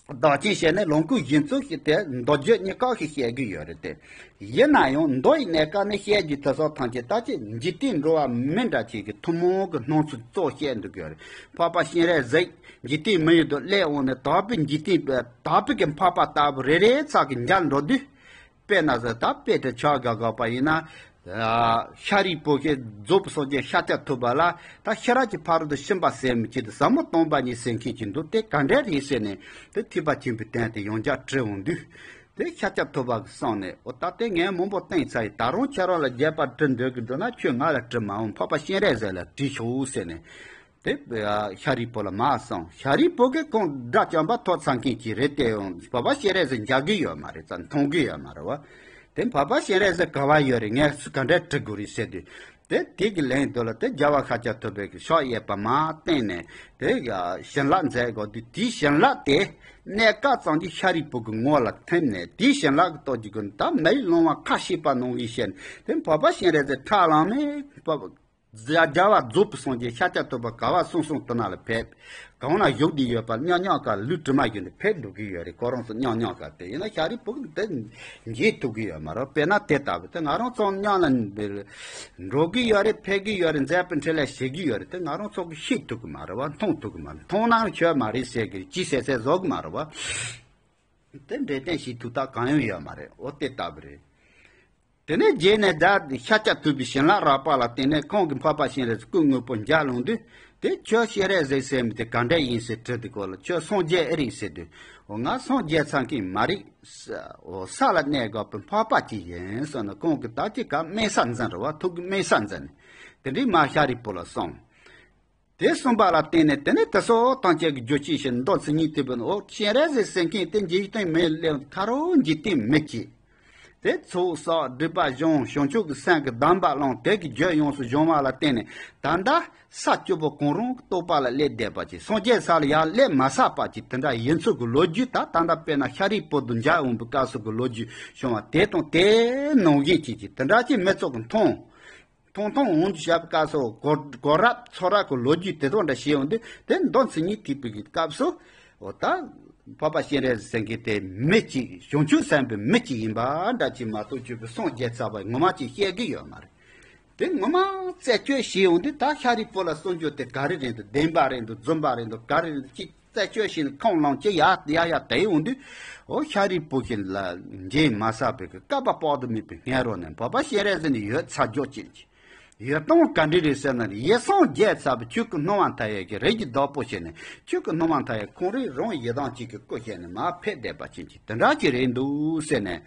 ཅན་བཤད་ནས་ལོངས་སྐུ་གཞི་མཚོན་ཞེས་དེ་མདོ་རྒྱུད་གཉིས་ཀ་ཞིག་བཤད་ཀྱི་ཡོད་རེད་དེ། ཡིན་ན་ཡང་མདོ་ཡི་གནས་སྐབས་ནས་བཤད་རྒྱུ་དེ་སོགས་ཐམས་ཅད་ད་ཅི་འཇིག་རྟེན་འགྲོ་བ་མི་འདྲ་ཅིག་གི་ཐུན་མོང་གི་སྣང་ཚུལ་གཙོ་བཤད་འདུག་གི་རེད། འཕགས་པ་སྤྱན་རས་གཟིགས་འཇིག་རྟེན་མི་ཡུལ་དུ་སླེབས་འོང་ནས། དག་པའི་འཇིག་རྟེན་དག་པའི་གི་འཕགས་པ་ལྟ་བུ་རེ་རེ་ཚག་གི་མཇལ་འགྲོ་དུས། དཔེར་ན་ཟེར། ད་དཔེ་དེ་ཆ་ག་ག་པ་ཡིན་ན། ཤཱ་རིའི་བུ་གིས་རྫོགས་པའི་སངས་རྒྱས་ཤཱཀྱ་ཐུབ་པ་ལ། ད་ཤེས་རབ་ཀྱི་ཕ་རོལ་ཏུ་ཕྱིན་པ་ཟེར་མི་ཅིག་དང་ཟབ་མོ་སྟོང་པ་ཉིད་ཟེར་མཁན་ཅིག་འདུག། དེ་ག་འདྲས་རེད་ཟེར་ནས། དེ་ཐེག་པ་ཆེན་པོའི་དོན་དེ་ཡང་བསྐྱར་དྲི་འོང་དུས། དེ་ཤཱཀྱ་ཐུབ་པ་གིས་གསུངས་ནས། འོ་ད་དེ་ངས་མང་པོ་བསྟན་ཚར་ཡིན། ད་རུང་ཁྱེད་རང་ལ་རྒྱས་པ་དྲི་འདོད་ཀྱི་འདུག་ན། ཁྱོད་ང་ལ་དྲི་མ་འོང་། འཕགས་པ་སྤྱན་རས་གཟིགས་ལ་དྲིས་ཤོག་ཟེར་ནས། དེ་ཤཱ་རིའི་བུ་ལ་མར་གསུངས། ཤཱ་རིའི་བུ་གིས་ཁོང་དགྲ་བཅོམ་པ་ཐོབ་ཚར་མཁན་ཅིག་རེད་དེ། ཡང་འཕགས་པ་སྤྱན་རས་གཟིགས་མཇལ་གི་ཡོད་མ་རེད། ཙང་མཐོང་གི་ཡོད་མ་རེད་བ། དེ་འཕགས་པ་སྤྱན་རས་གཟིགས་ག་བ་ཡོད་རེད། ངས་སུ་ག་འདྲས་དྲི་དགོས་རེད་ཟེར་དུས། དེ་དེ་གི་ལན་དུ་ལ་དེ་རྒྱལ་བ་ཤཱཀྱ་ཐུབ་པའི་གི་ཕྱག་གཡས་པ་མར་བསྟན་ནས། དེ་གི་བྱིན་རླབས་མཛད་དགོས་དུས། དེའི་བྱིན་རླབས་དེ་གནས་སྐབས་ཙམ་གྱི་ཤཱ་རིའི་བུ་གི་ངོ་ལ་ཐིམ་ནས། དེའི་བྱིན་རླབས་ཀྱི་སྟོབས་ཀྱིས་ཀུན་ད་མི་ཡི་སློང་བ་ཁ་ཕྱེས་པ་ནང་བཞིན་བྱས་ནས། དེ་འཕགས་པ་སྤྱན་རས་གཟིགས་ཁྲ་ལམ་མེ་རྒྱལ་བ་རྫོགས་པའི་སངས་རྒྱས་ཤཱཀྱ་ཐུབ་པ་ག་བ་གསུང་གསུང་དུ་ན་ལ་ཕེབས། གང་ན་བཞུགས་བསྡད་ཡོད་པ་སྙམ་སྙམ་ག་ལུས་དྲི་མ་བརྒྱུད་ནས་ཕེབས་འགྲོ་གི་ཡོད་རེད། ཁོ་རང་ཚོ་སྙམ་སྙམ་ག། དེ་ཡིན་ན་ཤཱ་རིའི་བུ་གིས་དེ་མཇལ་ཐུབ་ཀྱི་ཡོད་མ་རེད། དཔེར་ན་དེ་ལྟ་བུ་དེ་ང་རང་ཚོ་མཉམ་ལ་འགྲོ་གི་ཡོད་རེད། ཕེབས་ཀྱི་ཡོད་རེད། མཛད་པའི་འཕྲིན་ལས་བྱེད་ཀྱི་ཡོད་རེད། དེ་ང་རང་ཚོ་གིས་ཤེས་ཐུབ་ཀྱི་མ་རེད་བ། མཐོང་ཐུབ་ཀྱི་མ་རེད། མཐོང་ན་ཆོས་མ་རེད་ཟེར་གི་ཅི་ཟེར་ཟེར་བཟོ་གི་མ་རེད་བ། དེ་འགྲེལ་བསྟན་བྱེད་ཐུབ་ཐབས་གང་ཡང་ཡོད་མ་རེད། འོ་དེ་ལྟ་བུ་རེད། དེ་ནས་རྗེས་ནས་ད་ཤཱཀྱ་ཐུབ་པའི་བྱིན་རླབས་རགས་པ་ལ་བརྟེན་ནས་ཁོང་གིས་འཕགས་པ་སྤྱན་རས་གཟིགས་སྐུ་དངོས་པོ་མཇལ་འོང་དུས། དེ་ཁྱོད་སྤྱན་རས་གཟིགས་ཟེར་མི་དེ་ག་འདྲ་ཡིན་ཟེར་དྲིས་དུས་སྐོར་ལ། ཁྱོད་སངས་རྒྱས་ཨེ་རེད་ཟེར་དུས། འོ་ང་སངས་རྒྱས་ཚར་མཁན་མ་རེད། འོ་ས་ལ་གནས་དགོས་པའི་འཕགས་པ་ཅིག་ཡིན་གསུངས་ནས། ཁོང་གིས་ད་ཅི་ག་སྨན་ས་འཛིན་རེད་བ། ཐུགས་ཀྱི་སྨན་ས་འཛིན་ནས། དེ་འདྲའི་མར་ཤཱ་རིའི་བུ་ལ་གསུངས། དེ་གསུངས་པ་ལ་བརྟེན་ནས། དེ་ནས་དེ་སོགས་ཐམས་ཅད་ཀྱི་རྒྱུ་ཅི་ཞིག་མདོ་མཚན་ཉིད་ཐེག་པའི་ནང་། འོ་སྤྱན་རས་གཟིགས་ཟེར་མཁན་དེ་འཇིག་རྟེན་མི་ལས་ཁ་རོག་འཇིག་རྟེན་མི་བྱེད། དེ་ཚོགས་བསགས་སྒྲིབ་པ་སྦྱོང་། བྱང་ཆུབ་ཀྱི་སེམས་ཀྱི་གདམས་པ་བླང་། དེ་གི་རྒྱུད་ཡོངས་སུ་སྦྱོང་བ་ལ་བརྟེན་ནས། ད་ལྟ་ས་བཅུ་པོ་གང་རུང་གི་རྟོགས་པ་ལ་སླེབས་བསྡད་པ་ཅིག། སངས་རྒྱས་ས་ལ་ཡར་སླེབས་མ་ཚར་བ་ཅིག། དེ་འདྲ་ཡིན་ཚུལ་གྱི་ལོ་རྒྱུས། ད་ད་ལྟ་དཔེར་ན་ཤཱ་རིའི་བུ་དང་མཇལ་འོང་པའི་སྐབས་སུ་གི་ལོ་རྒྱུས་བྱུང་བ་དེ་དང་དེ་ནང་བཞིན་ཅིག་ཅིག། དེ་འདྲ་ཅིག་མི་ཚོགས་ཀྱིས་མཐོང་། ཐུང་ཐུང་འོང་དུ་བྱ་བའི་སྐབས་སུ་གོ་གོ་རབ་ཚོ་རབ་ཀྱི་ལོ་རྒྱུས་དེ་དག་འདྲ་བཤད་ཡོང་དུས་དེ་མདོ་མཚན་ཉིད་ཐེག་པའི་གི་སྐབས་སུ་འོ་ད་འཕགས་པ་སྤྱན་རས་གཟིགས་ཀྱིས་དེ་མི་གཅིག་བྱང་ཆུབ་སེམས་དཔའི་མི་གཅིག་ཡིན་པ་འདྲ་ཅིག་མ་གཏོགས་ཆོས་པའི་སངས་རྒྱས་ཚར་བ་ངོ་མ་ཅིག་བཤད་གི་ཡོད་མ་རེད། དེ་ངོ་མ་རྩད་གཅོད་བྱས་ཡོང་དུས་ད་ཤཱ་རིའི་བུ་ལ་གསུང་རྒྱུ་དེ་ག་རེ་རེད་འདུག་བདེན་པ་རེད་འདུག་རྫུན་པ་རེད་འདུག་ག་རེ་རེད་འདུག་ཅིག་རྩད་གཅོད་བྱས་ནས་ཁུངས་ལོངས་ཅི་ཡ་ཡ་ཡ་དེ་ཡོང་དུས་འོ་ཤཱ་རིའི་བུ་ཞིག་ལ་འཇལ་མ་ཟ་བའི་གི་བསྐལ་པ་དཔག་ཏུ་མེད་པའི་སྔ་རོལ་ནས་འཕགས་པ་སྤྱན་རས་གཟིགས་ནི་ཡོད་ཚར་རྒྱུ་ཅན་གྱི་ཡོད་སྟངས་ག་འདྲ་རེད་ཟེར་ན་ཡེ་སངས་རྒྱས་ཚར་བའི་ཆོས་ཀྱི་སྣང་བ་མཐའ་ཡས་ཀྱི་རིགས་ཀྱི་བདག་པོ་བྱས་ནས་ཆོས་ཀྱི་སྣང་བ་མཐའ་ཡས་ཁོང་རང་རང་ཡི་དམ་གཅིག་གི་སྐུ་བྱས་ནས་མར་ཕེབས་བསྡད་པ་ཅན་གྱི་དེ་འདྲ་ཅིག་རེད་འདུག་ཟེར་ནས་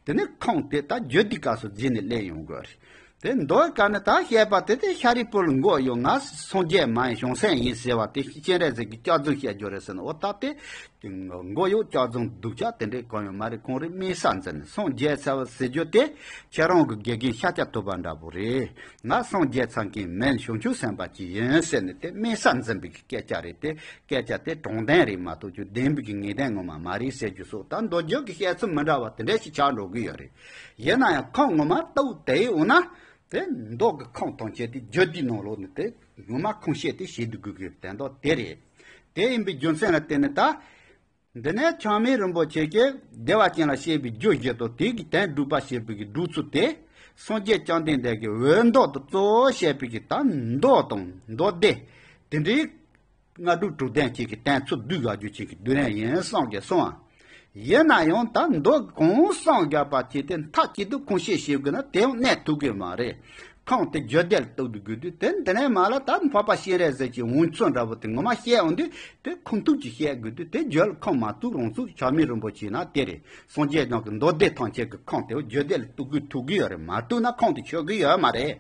དེ་ནས་ཁུངས་དེ་ད་བརྗོད་དུས་སྐབས་སུ་རྗེས་ནས་སླེབས་ཡོང་དགོས་རེད། དེ་མདོའི་སྐབས་ནས་ད་བཤད་པ་དེ་དེ་ཤཱ་རིའི་བུ་ལ་མགོ་གཡོག་ང་སངས་རྒྱས་མ་ཡིན་བྱང་སེམས་ཡིན་ཟེར་བ་དེ་སྤྱན་རས་གཟིགས་ཀྱིས་སྐྱག་རྫུན་བཤད་རྒྱུ་རེད་ཟེར་ན་འོ་ད་དེ་མགོ་གཡོག་སྐྱག་རྫུན་སྡུག་ཅག་དེ་འདྲའི་གང་ཡང་མ་རེད། ཁོང་རང་དམན་ས་འཛིན་སངས་རྒྱས་ཚར་བ་ཟེར་རྒྱུ་དེ་ཁྱེད་རང་གི་དགེ་རྒན་ཤཱཀྱ་ཐུབ་པ་འདྲ་པོ་རེད། ང་སངས་རྒྱས་ཚར་མཁན་མིན་བྱང་ཆུབ་སེམས་དཔའ་ཅིག་ཡིན་ཟེར་ནས་དེ་དམན་ས་འཛིན་པའི་སྐད་ཆ་རེད་དེ། སྐད་ཆ་དེ་དྲང་བདེན་རེད་མ་གཏོགས་རྒྱུ་བདེན་པའི་གི་ངེས་བདེན་ངོ་མ་མ་རེད་ཟེར་རྒྱུ་སོགས་ད་མདོ་རྒྱུད་ཀྱི་བཤད་ཚུལ་མི་འདྲ་བ་དེ་འདྲ་ཞིག་ཆགས་འགྲོ་གི་ཡོད་རེད། ཡིན་ན་ཡང་ཁུངས་ངོ་མ་ལྟ་བུ་དེ་ཡོང་ན། དེ་མདོ་གི་ཁུངས་དང་བཅས་ཏེ་རྒྱུད་སྡེའི་ནང་ལོགས་ནས་དེ་ངོ་མ་ཁུངས་བཤད་དེ་བྱེད་དུ་དགོས་ཀྱི་དོན་དག་དེ་རེད། དེ་ཡིན་པའི་རྒྱུ་མཚན་ལ་བརྟེན་ནས་ད། འདི་ནས་ཆགས་མེད་རིན་པོ་ཆེ་གིས་བདེ་བ་ཅན་ལ་བཤད་པའི་རྒྱུ་བཞི་དང་དེ་གི་དོན་སྒྲུབ་པ་བྱེད་པའི་གི་སྒྲུབ་ཚུལ་དེ་སངས་རྒྱས་བཅོམ་ལྡན་འདས་ཀྱི་འོད་མདོ་དང་གཙོ་བོ་བཤད་པའི་གི་ད་མདོ་དང་མདོ་སྡེ་དེ་འདྲའི་སྔ་སྒྲུབ་དྲུག་ལྡན་གཅིག་གི་དོན་ཚུར་བསྡུས་ཡོད་རྒྱུ་གཅིག་གི་བསྡུས་རན་ཡིན་བསམ་གི་སོང་ཨ། ཡིན་ན་ཡང་ད་མདོ་གང་བསམ་རྒྱག་པ་བྱས་ཏེ་མཐའ་གཅིག་ཏུ་ཁུངས་བཤད་བྱེད་དགོས་ན་དེ་ཡང་གནས་ཐུབ་ཀྱི་མ་རེད། ཁུངས་དེ་རྒྱུད་སྡེ་ལ་གཏུག་ཏུ་དགོས་དུས་དེ་འདི་ནས་མ་ལ་ད་འཕགས་པ་སྤྱན་རས་གཟིགས་ཀྱི་འོང་ཚུལ་འདྲ་པོ་དེ་ངོ་མ་བཤད་འོང་དུས་དེ་ཁུངས་གཏུག་ཅིག་བཤད་དགོས་དུས་དེ་རྒྱུད་ལ་ཁུངས་མ་གཏུག་རང་ཚུགས་ཆགས་མེད་རིན་པོ་ཆེ་ན་དེ་རེད། སངས་རྒྱས་རྣམས་ཀྱི་མདོ་སྡེ་ཐམས་ཅད་ཀྱི་ཁུངས་དེ་རྒྱུད་སྡེ་ལ་གཏུག་དགོས་ཐུབ་ཀྱི་ཡོད་རེད། མ་གཏུག་ན་ཁུངས་དེ་ཆོད་ཀྱི་ཡོད་མ་རེད།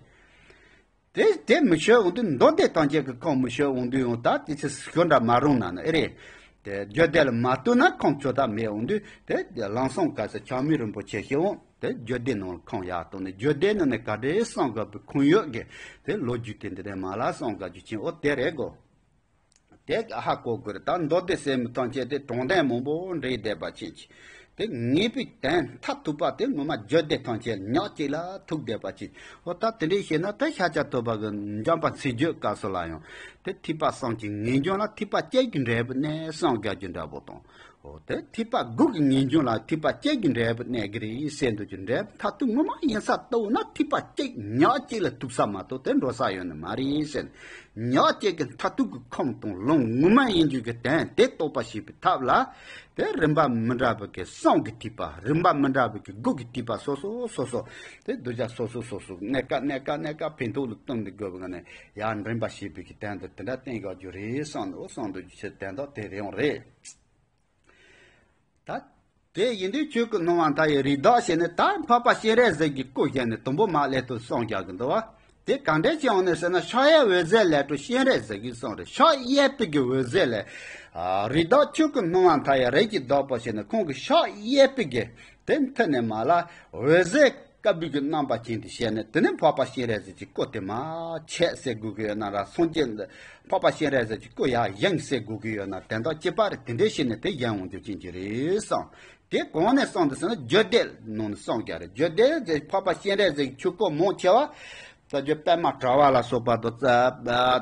དེ་དེ་མི་ཤོད་འོང་དུས་མདོ་སྡེ་ཐམས་ཅད་ཀྱི་ཁུངས་མི་ཤོད་འོང་དུས་ཡང་ད་དེ་ཚེ་ཤོད་འདྲ་མ་རུང་ན་ནི་ཨེ་རེད། དེ་རྒྱུད་སྡེ་ལ་མ་ལྟོས་ན་ཁུངས་ཆོད་ཐབས་མེད་འོང་དུས་དེ་ལམ་སང་ག་ཚོད་ཆགས་མེད་རིན་པོ་ཆེ་ཞེས་འོང་དེ་རྒྱུད་སྡེ་ནང་ལ་ཁུངས་ཡག་གཏོང་ནས་རྒྱུད་སྡེ་ནང་ནས་ག་འདྲའི་གསུང་དགོས་པའི་ཁུངས་ཡོད་ཀྱི་དེ་ལོ་རྒྱུས་དེ་འདི་རེད་མ་ལ་གསུང་དགོས་རྒྱུ་ཅན་འོ་དེ་རེད་གོ། དེ་ཧ་གོ་དགོས་རེད། ད་མདོ་སྡེ་ཟེར་མི་ཐམས་ཅད་དེ་དྲང་གནས་མང་པོ་འདྲེས་བསྡད་པ་ཅན་གྱི། དེ་ངེས་པའི་དོན་མཐར་ཐུག་པ་དེ་ངོ་མ་རྒྱུད་སྡེ་ཐམས་ཅད་ཉག་གཅིག་ལ་ཐུག་བསྡད་པ་ཅན། འོ་ད་དེ་འདྲའི་བཤད་ན་ད་ཤཱཀྱ་ཐུབ་པ་གི་འཇམ་དཔལ་མཚན་བརྗོད་སྐབས་སུ་ལ་ཡང་དེ་ཐེག་པ་གསུམ་གྱི་ངེས་འབྱུང་ལ་ཐེག་པ་བཅུ་གི་འབྲས་བུ་གནས་གསུང་དགོས་རྒྱུ་འདྲ་པོ་དང་། འོ་དེ་ཐེག་པ་དགུ་གི་ངེས་འབྱུང་ལ་ཐེག་པ་བཅུ་གི་འབྲས་བུ་གནས་ཀྱི་རེད་ཟེར་འདུག་ཀྱི་འབྲས་བུ་མཐར་ཐུག་ངོ་མ་ཡིན་ས་ལྟ་བུ་ན་ཐེག་པ་གཅིག་ཉག་གཅིག་ལ་ཐུག་ས་མ་གཏོགས་དེ་འགྲོ་ས་ཡོད་ནི་མ་རེད་ཟེར། ཉག་གཅིག་གི་མཐར་ཐུག་གི་ཁམས་དང་ལམ་ངོ་མ་ཡིན་རྒྱུ་གི་དོན་དེ་རྟོགས་པ་བྱེད་པའི་ཐབས་ལ། དེ་རིམ་པ་མི་འདྲ་བའི་གི་གསུང་གི་ཐེག་པ་རིམ་པ་མི་འདྲ་བའི་གི་དགུ་གི་ཐེག་པ་སོ་སོ་སོ་སོ། དེ་གདུལ་བྱ་སོ་སོ་སོ་སོ་གནས་སྐབས་གནས་སྐབས་གནས་སྐབས་ཕན་ཐོགས་ལ་བཏོན་ཏེ་དགོས་པའི་ངང་ནས་ཡར་འདྲེན་པ་བྱེད་པའི་གི་དོན་དུ་དེ་འདྲ་བསྟན་དགོས་རྒྱུ་རེད་གསུངས་འདུག་གསུངས་འདུག་རྒྱུ་ཆེ་དོན་དག་དེ་རེད་ཡོང་རེད། ད། དེ་ཡིན་དུས་ཆོས་ཀྱི་སྣང་བ་མཐའ་ཡས་རིགས་བདག་ཞེས་ནས་ད་འཕགས་པ་སྤྱན་རས་གཟིགས་ཀྱི་སྐུ་བཞེངས་ནས་དུམ་བུ་མ་སླེབས་དུས་གསུང་རྒྱག་གི་འདུག་བ། དེ་གང་འདྲས་ཀྱི་འོང་ནས་ཟེར་ན་ཕྱག་གཡས་འོད་ཟེར་ལས་འཕྲོས་སྤྱན་རས་གཟིགས་ཀྱི་གསུང་རེད། ཕྱག་གཡས་པའི་གི་འོད་ཟེར་ལས། རིགས་བདག་ཆོས་ཀྱི་སྣང་བ་མཐའ་ཡས་རིགས་ཀྱི་བདག་པོ་ཞེས་ནས་ཁོང་གི་ཕྱག་གཡས་པའི་གི་དེ་མཐིལ་ནས་མར་ལ་འོད་ཟེར། དཀར་པོའི་གི་རྣམ་པ་ཅན་དུ་བཤད་ནས་དེ་ནས་འཕགས་པ་སྤྱན་རས་གཟིགས་ཀྱི་སྐུ་དེ་མར་ཆད་ཟེར་དགོས་ཀྱི་ཡོད་ན་ར་སངས་རྒྱས་འཕགས་པ་སྤྱན་རས་གཟིགས་ཀྱི་སྐུ་ཡར་བཞེངས་ཟེར་དགོས་ཀྱི་ཡོད་ན་དོན་དག་གཅིག་པ་རེད། དེ་འདྲའི་བྱས་ནས་དེ་བཞེངས་འོང་རྒྱུ་ཅན་གྱི་རེད་གསུངས། དེ་གང་ནས་གསུངས་འདུག་ཟེར་ན་རྒྱུད་སྡེ་ནང་ནས་གསུངས་ཀྱང་རེད། རྒྱུད་སྡེ་དེ་འཕགས་པ་སྤྱན་རས་གཟིགས་ཀྱི་ཆོས་སྐོར་མང་ཆེ་བ་ད་རྒྱུད་པད་མ་དྲ་བ་ལ་སོགས་པ་དང་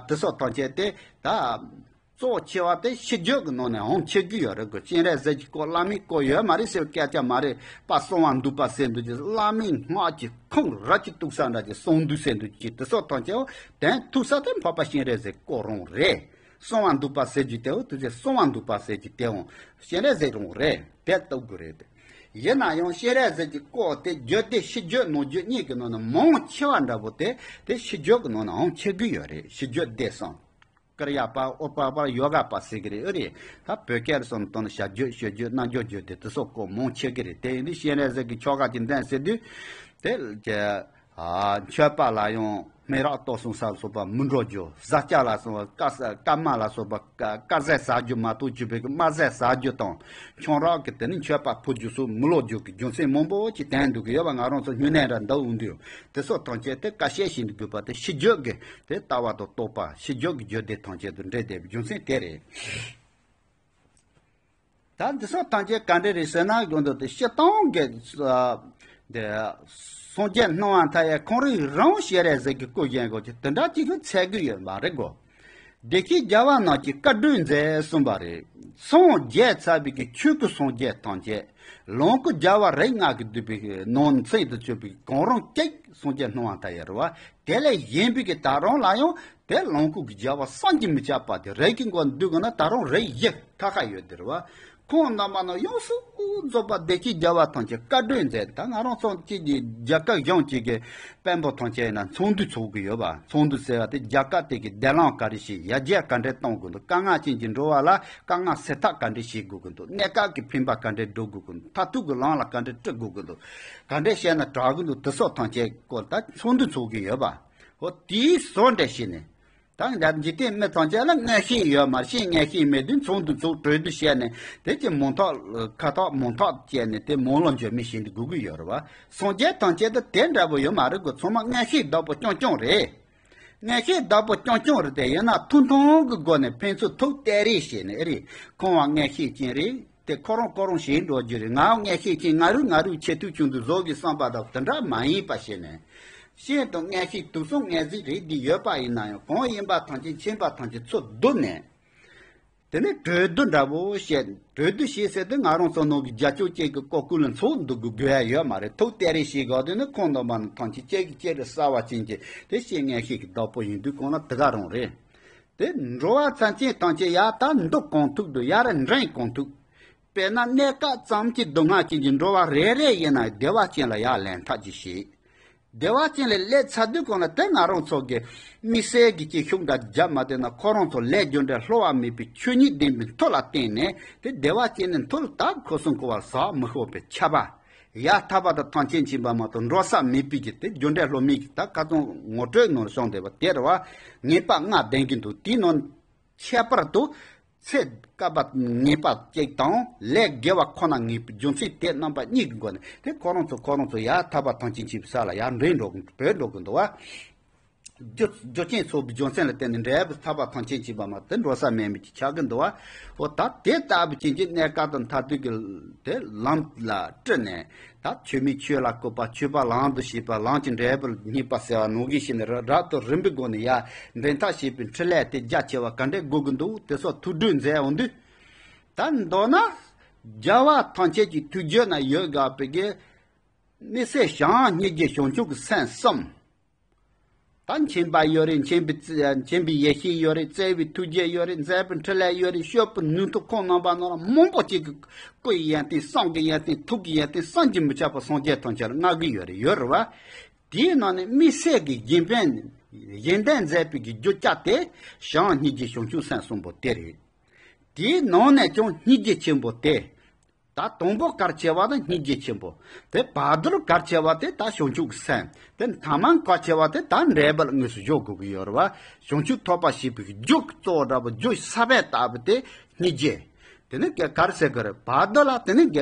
དེ་སོགས་ཐམས་ཅད་དེ་ད། གཙོ་ཆེ་བ་དེ་ཕྱི་རྒྱུད་ཀྱི་ནང་ནས་འོང་ཆེ་གི་ཡོད་རེད་གོ། སྤྱན་རས་གཟིགས་ཀྱི་སྐོར་བླ་མའི་སྐོར་ཡོད་མ་རེད་ཟེར་བའི་སྐད་ཆ་མ་རེད་པ། གསང་བ་འདུས་པ་ཟེར་འདུག་ཅེས་བླ་མའི་སྔགས་ཀྱི་ཁུངས་ར་ཅིག་གཏུགས་ས་འདྲ་ཅིག་གསང་འདུས་ཟེར་འདུག་ཅེས་དེ་སོགས་དང་བཅས་དོན་ཐུག་ས་དེ་འཕགས་པ་སྤྱན་རས་གཟིགས་སྐོར་རང་རེད། གསང་བ་འདུས་པ་ཟེར་རྒྱུ་དེའོ་དུ་ཅེས་གསང་བ་འདུས་པ་ཟེར་རྒྱུ་དེའོ་སྤྱན་རས་གཟིགས་རང་རེད། དེ་གཏུགས་དགོས་རེད། ཡིན་ན་ཡང་སྤྱན་རས་གཟིགས་ཀྱི་སྐོར་དེ་རྒྱུད་སྡེ་ཕྱི་རྒྱུད་ནང་རྒྱུད་གཉིས་ཀྱི་ནང་ནས་མང་ཆེ་བ་འདྲ་པོ་དེ་དེ་ཕྱི་རྒྱུད་ཀྱི་ནང་ནས་འོང་ཆེ་གི་ཡོད་རེད། ཕྱི་རྒྱུད་སྡེ་གསུམ། ཀྲི་ཡ་པ་ཨོ་པ་པ་ཡོ་ག་པ་ཟེར་གི་རེད། ཨེ་རེད། ད་བོད་སྐད་ལ་སོང་དོན་ཞབས་རྒྱུད་ཞབས་རྒྱུད་རྣལ་འབྱོར་རྒྱུད་དེ་དེ་སོགས་སྐོར་མང་ཆེ་གི་རེད། དེ་ཡིན་དུས་སྤྱན་རས་གཟིགས་ཀྱི་ཆོ་ག་གི་འདོན་ཟེར་དུས་དེ་ཀྱི་མཆོད་པ་ལ་ཡང་སྨན་རག་ཏོག་སོང་ས་ལ་སོགས་པ་མི་འགྲོ་རྒྱུ། བཟའ་བཅའ་ལ་སོགས་པ་ཀ་ཀ་མ་ལ་སོགས་པ་ཀ་ཀ་ཟས་ཟ་རྒྱུ་མ་གཏོགས་བཅུ་པའི་ཀ་མ་ཟས་ཟ་རྒྱུ་དང་ཆང་རག་གི་དེ་ནི་མཆོད་པ་ཕུལ་རྒྱུ་སོགས་མི་ལོ་རྒྱུ་གི་རྒྱུ་མཚན་མང་པོ་ཅིག་དྲན་འདུག་གི་ཡོད་པ། ང་རང་ཚོ་སྨྱུང་གནས་འདྲ་འདུག་འོང་དུས་དེ་སོགས་ཐམས་ཅད་དེ་ཀ་བཤད་བཞིན་དུ་དགོས་པ་དེ་ཕྱི་རྒྱུད་ཀྱི། དེ་ལྟ་བ་དང་རྟོགས་པ་ཕྱི་རྒྱུད་ཀྱི་རྒྱུད་སྡེ་ཐམས་ཅད་དུ་འདྲེས་བསྡད་པའི་རྒྱུ་མཚན་དེ་རེད། ད་འདི་སོགས་ཐམས་ཅད་ག་འདྲ་རེད་ཟེར་ན་དགོངས་དོན་དེ་སྤྱིར་བཏང་གི་ཨ་ འདི། སངས་རྒྱས་སྣང་བ་མཐའ་ཡས་ཁོང་རང་རང་ཤེས་རབ་ཟེར་གི་སྐུ་བཞེངས་དགོས་ཀྱི་དེ་འདྲ་ཅིག་གི་འཚོལ་གི་ཡོད་མ་རེད་གོ། བདེ་སྐྱིད་རྒྱལ་བ་རྣམས་ཀྱིས་བཀའ་བགྲོས་མཛད་གསུངས་པ་རེད། སངས་རྒྱས་ཚར་བའི་གི་ཆོས་སྐུ་སངས་རྒྱས་ཐམས་ཅད། ལོངས་སྐུ་རྒྱལ་བ་རིགས་ལྔ་གིས་བསྡུས་པའི་ནང་ཚན་དུ་གྱུར་པའི་གང་རུང་གཅིག་སངས་རྒྱས་སྣང་བ་མཐའ་ཡས་རེད་བ། དེ་ལས་གཞན་པའི་གི་ད་རུང་ལ་ཡང་དེ་ལོངས་སྐུ་གི་རྒྱལ་བ་བསམ་གྱིས་མི་ཁྱབ་པ་དེ་རིགས་ཀྱི་མགོ་འདུས་དགོས་ན་ད་རུང་རིགས་བཞི་ཁ་ཁ་ཡོད་དེ་རེད་བ། ཁོང་རྣམ་པ་ནི་ཡོངས་སུ་རྫོགས་པ་བདེ་སྐྱིད་རྒྱལ་བ་ཐམས་ཅད་བཀའ་བགྲོས་མཛད། ད་ང་རང་ཚོ་གཅིག་གི་རྒྱལ་ཁབ་གཞུང་གཅིག་གི་དཔོན་པོ་ཐམས་ཅད་ཡིན་ན་ཚོགས་འདུ་ཚོགས་གི་ཡོད་པ། ཚོགས་འདུ་ཟེར་བ་དེ་རྒྱལ་ཁབ་དེ་གི་བདེ་ལམ་ག་རེ་བྱེད། ཡར་རྒྱས་ག་འདྲས་གཏོང་དགོས་འདུག་དཀའ་ངལ་ཅན་གྱི་འགྲོ་བ་ལ་དཀའ་ངལ་སེལ་ཐབས་ག་འདྲས་བྱེད་དགོས་ཀྱི་འདུག་གནས་སྐབས་ཀྱི་ཕན་པ་ག་འདྲས་སྒྲུབ་དགོས་ཀྱི་འདུག་མཐར་ཐུག་གི་ལམ་ལ་ག་འདྲས་བཀྲི་དགོས་ཀྱི་འདུག་ག་འདྲས་བྱས་ན་དྲག་གི་འདུག་དེ་སོགས་ཐམས་ཅད་སྐོར་ད་ཚོགས་འདུ་ཚོགས་གི་ཡོད་པ། འོ་དེའི་བཟོ་འདྲ་བྱས་ནས། ད་འཇིག་རྟེན་མི་ཐམས་ཅད་ལ་མངོན་ཤེས་ཡོད་མ་རེད། མངོན་ཤེས་མེད་དུས་ཚོགས་འདུ་ཚོགས་གྲོས་བསྡུར་བྱས་ནས་དེ་ཀྱི་མང་ཐག་ཁ་ཐག་མང་ཐག་བཅད་ནས་དེ་མང་ལོ་འཇོན་མི་ཞིག་འདི་དགོས་ཀྱི་ཡོད་རེད་བ། སངས་རྒྱས་ཐམས་ཅད་དུ་དེ་འདྲ་པོ་ཡོད་མ་རེད་གོ། ཚང་མ་མངོན་ཤེས་བདག་པོ་རྐྱང་རྐྱང་རེད། མངོན་ཤེས་བདག་པོ་རྐྱང་རྐྱང་རེད་དེ་ཡིན་ན་ཐུང་ཐུང་གི་སྒོ་ནས་ཕན་ཚུན་ཐུག་སྟེ་རེ་བྱས་ནས་ཨེ་རེད། ཁོང་བ་མངོན་ཤེས་ཅན་རེད། དེ་ཁོ་རང་ཁོ་རང་བྱེད་འགྲོ་རྒྱུ་རེད། ང་མངོན་ཤེས་ཅན་ང་རུས་ང་རུས་ཆེ་མཐོའི་ཆུང་དུ་བཟོ་གི་བསམ་པ་དང་དེ་འདྲ་མ་ཡིན་པ་བྱས་ནས། ཤེས་དང་མངོན་ཤེས་དུག་གསུམ་ངོས་འཛིན་རེད་འདི་ཡོད་པ་ཡིན་ན་ཡང་གང་ཡིན་པ་ཐམས་ཅད་མཁྱེན་པ་ཐམས་ཅད་ཚུར་བསྡུ་ནས། དེ་ནས་གྲོས་བསྡུར་འདྲ་པོ་བྱས། གྲོས་བསྡུར་བྱས་ཟེར་དུས་ང་རང་ཚོ་ནང་གི་རྒྱལ་ཕྱོགས་གཅིག་གི་ཀོ་ཀུ་ལ་ཚོགས་འདུ་དགོས་དགོས་ཡ་ཡོད་མ་རེད། ཐུག་སྟེ་རེ་བྱེད་དགོས་དུས་ནི་ཁོང་རྣམ་པ་ཐམས་ཅད་གཅིག་གིས་གཅིག་ལ་གསལ་བ་ཅན་གྱི་དེ་ཤེས་མངོན་ཤེས་ཀྱི་བདག་པོ་ཡིན་དུས་གང་ལ་དེ་ག་རང་རེད། དེ་འགྲོ་བ་ཚན་ཆེན་ཐམས་ཅད་ཡར་ད་འདུག་གང་ཐུག་འདུག་ཡར་འདྲེན་གང་ཐུག་དཔེར་ན་གནས་སྐབས་ཙམ་གྱི་སྡུག་བསྔལ་ཅན་གྱི་འགྲོ་བ་རེ་རེ་ཡིན་ན་བདེ་བ་ཅན་ལ་ཡར་ལེན་ཐབས་ཀྱི་བྱེད། བདེ་བ་ཅན་ལ་སླེབས་ཚར་དུས་གང་ལ་དེ་ང་རང་ཚོ་གི་དམིགས་བསལ་གྱི་ཅིག་ཤུགས་འདྲ་བརྒྱབ་མ་བསྡད་ན་ཁོ་རང་ཚོ་ལས་རྒྱུ་འབྲས་བསླུ་བ་མེད་པའི་ཆོས་ཉིད་ལྡན་པའི་མཐུ་ལ་བརྟེན་ནས་དེ་བདེ་བ་ཅན་ནི་མཐུ་ལ་དག་ཁོ་སོང་གོ་བར་ཟག་མི་ཤོར་བའི་ཁྱབ་པ། ཡར་ཐར་པ་དང་ཐམས་ཅད་མཁྱེན་པ་མ་གཏོགས་འགྲོ་ས་མེད་པའི་གི་དེ་རྒྱུ་འབྲས་བསླུ་མེད་ཀྱི་ད་ཁ་ཚོན་ངོ་སྤྲོད་ནང་བྱུང་བསྡད་པ་དེ་རེད་བ། ངེས་པ་ལྔ་ལྡན་གྱི་འདུག་དེའི་ནང་ཁྱད་པར་དུ། ཚེ་བསྐལ་པ་ངེས་པ་གཅིག་དང་ལས་དགེ་བ་ཁོ་ན་ངེས་པའི་རྒྱུ་མཚན་དེ་རྣམ་པ་གཉིས་ཀྱི་སྒོ་ནས་དེ་ཁོ་རང་ཚོ་ཁོ་རང་ཚོ་ཡར་ཐར་པ་ཐམས་ཅད་མཁྱེན་པའི་ས་ལ་ཡར་འདྲེན་འགྲོ་གི་བྲོས་འགྲོ་གི་འདུག་བ། རྒྱུ་རྒྱུ་རྐྱེན་ཚོགས་པའི་རྒྱུ་མཚན་ལ་བརྟེན་ནས་འབྲས་བུ་ཐར་པ་ཐམས་ཅད་མཁྱེན་པ་མ་དེ་འགྲོ་ས་མེད་མི་གཅིག་ཆགས་ཀྱི་འདུག་བ། འོ་ད་དེ་ལྟ་བུ་ཅན་གྱི་གནས་སྐབས་དང་མཐར་ཐུག་གི་དེ་ལམ་ལ་བཀྲི་ནས། ད་ཆོས་མིན་ཆོས་ལ་བཀོད་པ། ཆོས་པ་ལམ་དུ་བྱེད་པ། ལམ་གྱི་འབྲས་བུར་བསྙེགས་པ་ཟེར་བ་ནང་བཞིན་བྱས་ནས་རབ་ཏུ་རིམ་པའི་སྒོ་ནས་ཡར་འདྲེན་ཐབས་བྱེད་པའི་འཕྲིན་ལས་དེ་རྒྱ་ཆེ་བ་ག་འདྲས་དགོས་ཀྱི་འདུག་དེ་སོགས་ཐུགས་སྒྲུབ་མཛད་འོང་དུས། ད་མདོར་ན། རྒྱལ་བ་ཐམས་ཅད་ཀྱི་ཐུགས་རྒྱུད་ན་ཡོད་དགོས་པའི་གི། དམིགས་བསལ་བྱམས་སྙིང་རྗེ་བྱང་ཆུབ་ཀྱི་སེམས་གསུམ། ད་མཁྱེན་པ་ཡོད་རེད། མཁྱེན་པའི་རྩ- མཁྱེན་པའི་ཡེ་ཤེས་ཡོད་རེད། བརྩེ་བའི་ཐུགས་རྗེ་ཡོད་རེད། མཛད་པའི་འཕྲིན་ལས་ཡོད་རེད། སྤྱོད་པའི་ནུས་མཐུ་ཁོང་རྣམ་པ་ནང་ལ་མང་པོ་ཅིག་གི་སྐུ་ཡི་ཡོན་ཏན། བསམ་གྱི་ཡོན་ཏན། ཐུགས་ཀྱི་ཡོན་ཏན། བསམ་གྱིས་མི་ཁྱབ་པ་སངས་རྒྱས་ཐམས་ཅད་ལ་མངའ་གི་ཡོད་རེད། ཡོད་རེད་བ། དེའི་ནང་ནས་དམིགས་བསལ་གྱི་གཞན་ཕན་གཞན་དོན་མཛད་པའི་གི་རྒྱུ་ཆ་དེ་བྱམས་སྙིང་རྗེ་བྱང་ཆུབ་སེམས་གསུམ་པོ་དེ་རེད། དེའི་ནང་ནས་ཀྱང་སྙིང་རྗེ་ཆེན་པོ་དེ། ད་དང་པོ་གལ་ཆེ་བ་དེ་སྙིང་རྗེ་ཆེན་པོ། དེ་བར་དོར་གལ་ཆེ་བ་དེ་ད་བྱང་ཆུབ་ཀྱི་སེམས། དེ་ཐ་མ་གལ་ཆེ་བ་དེ་ད་འབྲས་བུ་ལ་དངོས་སུ་འཇོག་དགོས་ཀྱི་ཡོད་རེད་བ། བྱང་ཆུབ་ཐོབ་པ་བྱེད་པའི་རྒྱུ་གཙོ་བོ་འདྲ་པོ་རྒྱུ་ས་བོན་ལྟ་བུ་དེ་སྙིང་རྗེ། དེ་ནི་ག་ག་རེ་ཟེར་དགོས་རེད། བར་དོ་ལ་དེ་ནི་ག་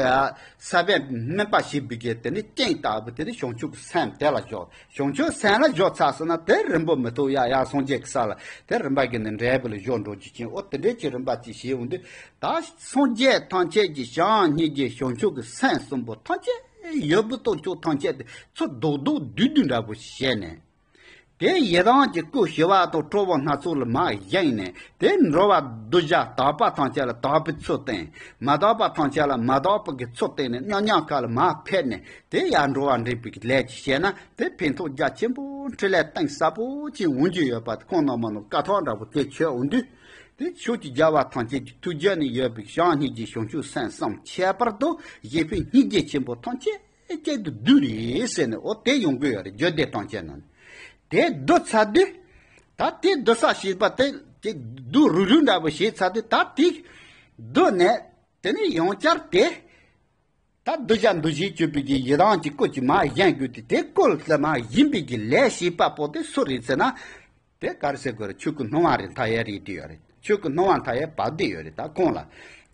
ས་བོན་སྨིན་པ་བྱེད་པའི་གི་དེ་ནི་རྐྱེན་ལྟ་བུ་དེ་ནི་བྱང་ཆུབ་ཀྱི་སེམས་དེ་ལ་འཇོག་བྱང་ཆུབ་སེམས་ལ་འཇོག་ཚར་སོང་ན་དེ་རིང་པོ་མི་ཐོགས་ཡ་ཡ་སངས་རྒྱས་ཀྱི་ས་ལ་དེ་རིམ་པ་གི་ནི་འབྲས་བུ་ལ་འཇོག་འགྲོ་རྒྱུ་ཅན། འོ་དེ་འདྲའི་ཅིག་རིམ་པ་ཅིག་བྱེད་འོང་དུས། ད་སངས་རྒྱས་ཐམས་ཅད་ཀྱི་བྱམས་སྙིང་རྗེ་བྱང་ཆུབ་ཀྱི་སེམས་གསུམ་པོ་ཐམས་ཅད་ཡོད་པའི་སྟོབས་ཤུགས་ཐམས་ཅད་དེ་ཚུར་རྡོག་རྡོག་བསྡུས་བསྡུས་འདྲ་པོ་བྱས་ནས། དེ་ཡི་དམ་གྱི་སྐུ་ཞི་བ་དང་ཁྲོ་བོ་སྣ་ཚོགས་ལ་མར་བཞེངས་ནས། དེ་འགྲོ་བ་གདུལ་བྱ་དག་པ་ཐམས་ཅད་ལ་དག་པའི་ཚུལ་བསྟན། མ་དག་པ་ཐམས་ཅད་ལ་མ་དག་པ་གི་ཚུལ་བསྟན་ནས། མཉམ་མཉམ་ཁ་ལ་མར་ཕེབས་ནས། དེ་ཡར་འགྲོ་བ་འདྲེན་པའི་ལས་ཅིག་བྱས་ན་དེ་ཕན་ཐོགས་རྒྱ་ཆེན་པོ་འཕྲིན་ལས་གཏིང་ཟབ་པོ་ཅིག་འོང་རྒྱུ་ཡོད་པ་དེ་ཁོང་རྣམ་པ་ནང་བཀའ་ཐོག་འདྲ་པོ་དེ་ཆོད་འོང་དུས། དེ་ཆོས་ཀྱི་རྒྱལ་བ་ཐམས་ཅད་ཀྱི་ཐུགས་རྒྱུད་ནས་ཡོད་པའི་བྱམས་སྙིང་རྗེ་བྱང་ཆུབ་སེམས་གསུམ། ཁྱད་པར་དུ་གཞན་ཕན་སྙིང་རྗེ་ཆེན་པོ་ཐམས་ཅད་གཅིག་ཏུ་བསྡུས་རེད་ཟེར་ནས། འོ་དེ་ཡོང་གི་ཡོད་རེད། རྒྱུད་སྡེ་ཐམས་ཅད་ནང་ནས། དེ་བསྡུས་ཚར་དུས། ད་དེ་བསྡུ་ས་ཞེས་པ་དེ་དེ་བསྡུ་རུག་རུག་འདྲ་པོ་བྱས་ཚར་དུས། ད་དེ་བསྡུས་ནས་དེ་ནས་ཡང་བསྐྱར་དེ། ད་གདུལ་བྱ་འདུལ་བྱེད་སྤྱོད་པའི་གི་ཡི་དམ་གྱི་སྐུ་ཅིག་མར་བཞེངས་དགོས་ཏེ། དེ་སྐུ་ལ་མར་བཞེངས་པའི་གི་ལས་བྱེད་པ་པོ་དེ་སུ་རེད་ཟེར་ན། དེ་ག་རེ་ཟེར་དགོས་རེད། ཆོས་སྐུ་སྣང་བ་རེད། མཐའ་ཡས་རེད་དེ་ཡོད་རེད། ཆོས་སྐུ་སྣང་བ་མཐའ་ཡས་བབས་བསྡད་ཡོད་རེད། ད་ཁོང་ལ།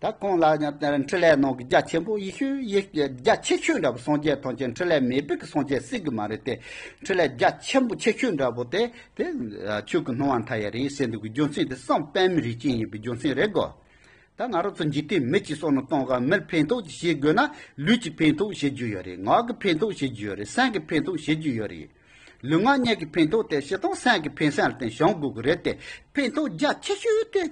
ད་ཁོང་ལ་ཡང་འཕྲིན་ལས་ནང་གི་རྒྱ་ཆེན་པོ་ཡེ་ཤོས་ཡེ་རྒྱ་ཆེ་ཤོས་འདྲ་པོ། སངས་རྒྱས་ཐམས་ཅད་འཕྲིན་ལས་མེད་པའི་གི་སངས་རྒྱས་སྲིད་གི་མ་རེད་དེ། འཕྲིན་ལས་རྒྱ་ཆེན་པོ་ཆེ་ཤོས་འདྲ་པོ་དེ་དེ་ཆོས་སྐུ་སྣང་བ་མཐའ་ཡས་རེད་ཟེར་འདུག་གི་རྒྱུ་མཚན་དེ་གསུམ་དཔེ་མི་རིགས་ཅན་ཡིན་པའི་རྒྱུ་མཚན་རེད་གོ། ད་ང་རང་ཚོ་འཇིག་རྟེན་མི་གཅིག་སོང་ནས་གཏོང་ག་མིར་ཕན་ཐོགས་ཅིག་བྱེད་དགོས་ན། ལུས་ཀྱི་ཕན་ཐོགས་བྱེད་རྒྱུ་ཡོད་རེད། ངག་གི་ཕན་ཐོགས་བྱེད་རྒྱུ་ཡོད་རེད། སེམས་ཀྱི་ཕན་ཐོགས་བྱེད་རྒྱུ་ཡོད་རེད། ལུས་ངག་ཡིད་ཀྱི་ཕན་ཐོགས་དེ་བྱེད་སྟངས་སེམས་ཀྱི་ཕན་སེམས་ལ་བརྟེན་བྱུང་དགོས་ཀྱི་རེད་དེ། ཕན་ཐོགས་རྒྱ་ཆེ་ཤོས་དེ་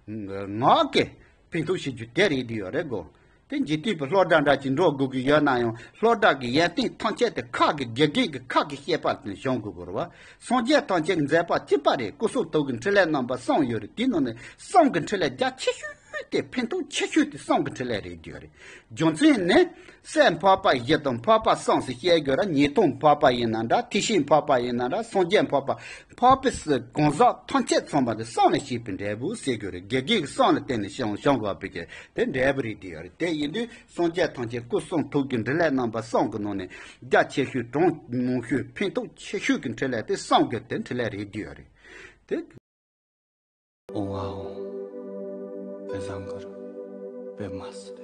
ངག་གི་ཕན་ཐོགས་བྱེད་རྒྱུ་དེ་རེད་དེ་ཡོད་རེད་གོ། དེ་འཇིག་རྟེན་པའི་སློབ་གྲྭ་འདྲ་ཅིག་འགྲོ་དགོས་ཀྱི་ཡོད་ན་ཡང་། སློབ་གྲྭ་གི་ཡོན་ཏན་ཐམས་ཅད་དེ་ཁ་གི་དགེ་རྒན་གྱི་ཁ་གི་བཤད་པ་དེ་བྱུང་དགོས་ཀྱི་རེད་བ། སངས་རྒྱས་ཐམས་ཅད་ཀྱི་མཛད་པ་གཅིག་པ་རེད། སྐུ་གསུང་ཐུགས་ཀྱི་འཕྲིན་ལས་རྣམ་པ་གསུམ་ཡོད་རེད། དེའི་ནང་ནས་གསུམ་གྱི་འཕྲིན་ལས་རྒྱ་ཆེ་ཤོས་དེ་ཕན་ཐོགས་ཆེ་ཤོས་དེ་གསུམ་གྱི་འཕྲིན་ལས་རེད་དེ་ཡོད་རེད། རྒྱུ་མཚན་ནི། སྲས་འཕགས་པ་བཞི་དང་འཕགས་པ་གསུམ་ཟེར་བཤད་དགོས་ར། ཉེས་ལྟུང་འཕགས་པ་ཡིན་ན་འདྲ། ཐེག་ཆེན་འཕགས་པ་ཡིན་ན་འདྲ། སངས་རྒྱས་འཕགས་པ། འཕགས་པའི་གང་ཟག་ཐམས་ཅད་ཚང་མ་དེ་གསུམ་ལས་སྐྱེས་པའི་འབྲས་བུ་ཟེར་དགོས་རེད། དགེ་རྒན་གྱི་གསུམ་ལ་བརྟེན་ནས་བྱུང་བྱུང་དགོས་པའི་གི་དེ་འབྲས་བུ་རེད་དེ་ཡོད་རེད། དེ་ཡིན་དུས་སངས་རྒྱས་ཐམས་ཅད་སྐུ་གསུང་ཐུགས་ཀྱི་འཕྲིན་ལས་རྣམ་པ་གསུམ་གྱི་ནང་ནས་རྒྱ་ཆེ་ཤོས་གྲངས་མང་ཤོས་ཕན་ཐོགས་ཆེ་ཤོས་ཀྱི་འཕྲིན་ལས་དེ་གསུམ་གྱི་དེ་འཕྲིན་ལས་རེད་དེ་ཡོད་རེད། དེ། ཨོང་ཨ་ཨོང་། པད་བཟང་གུ་རུ། པད་མ་སི།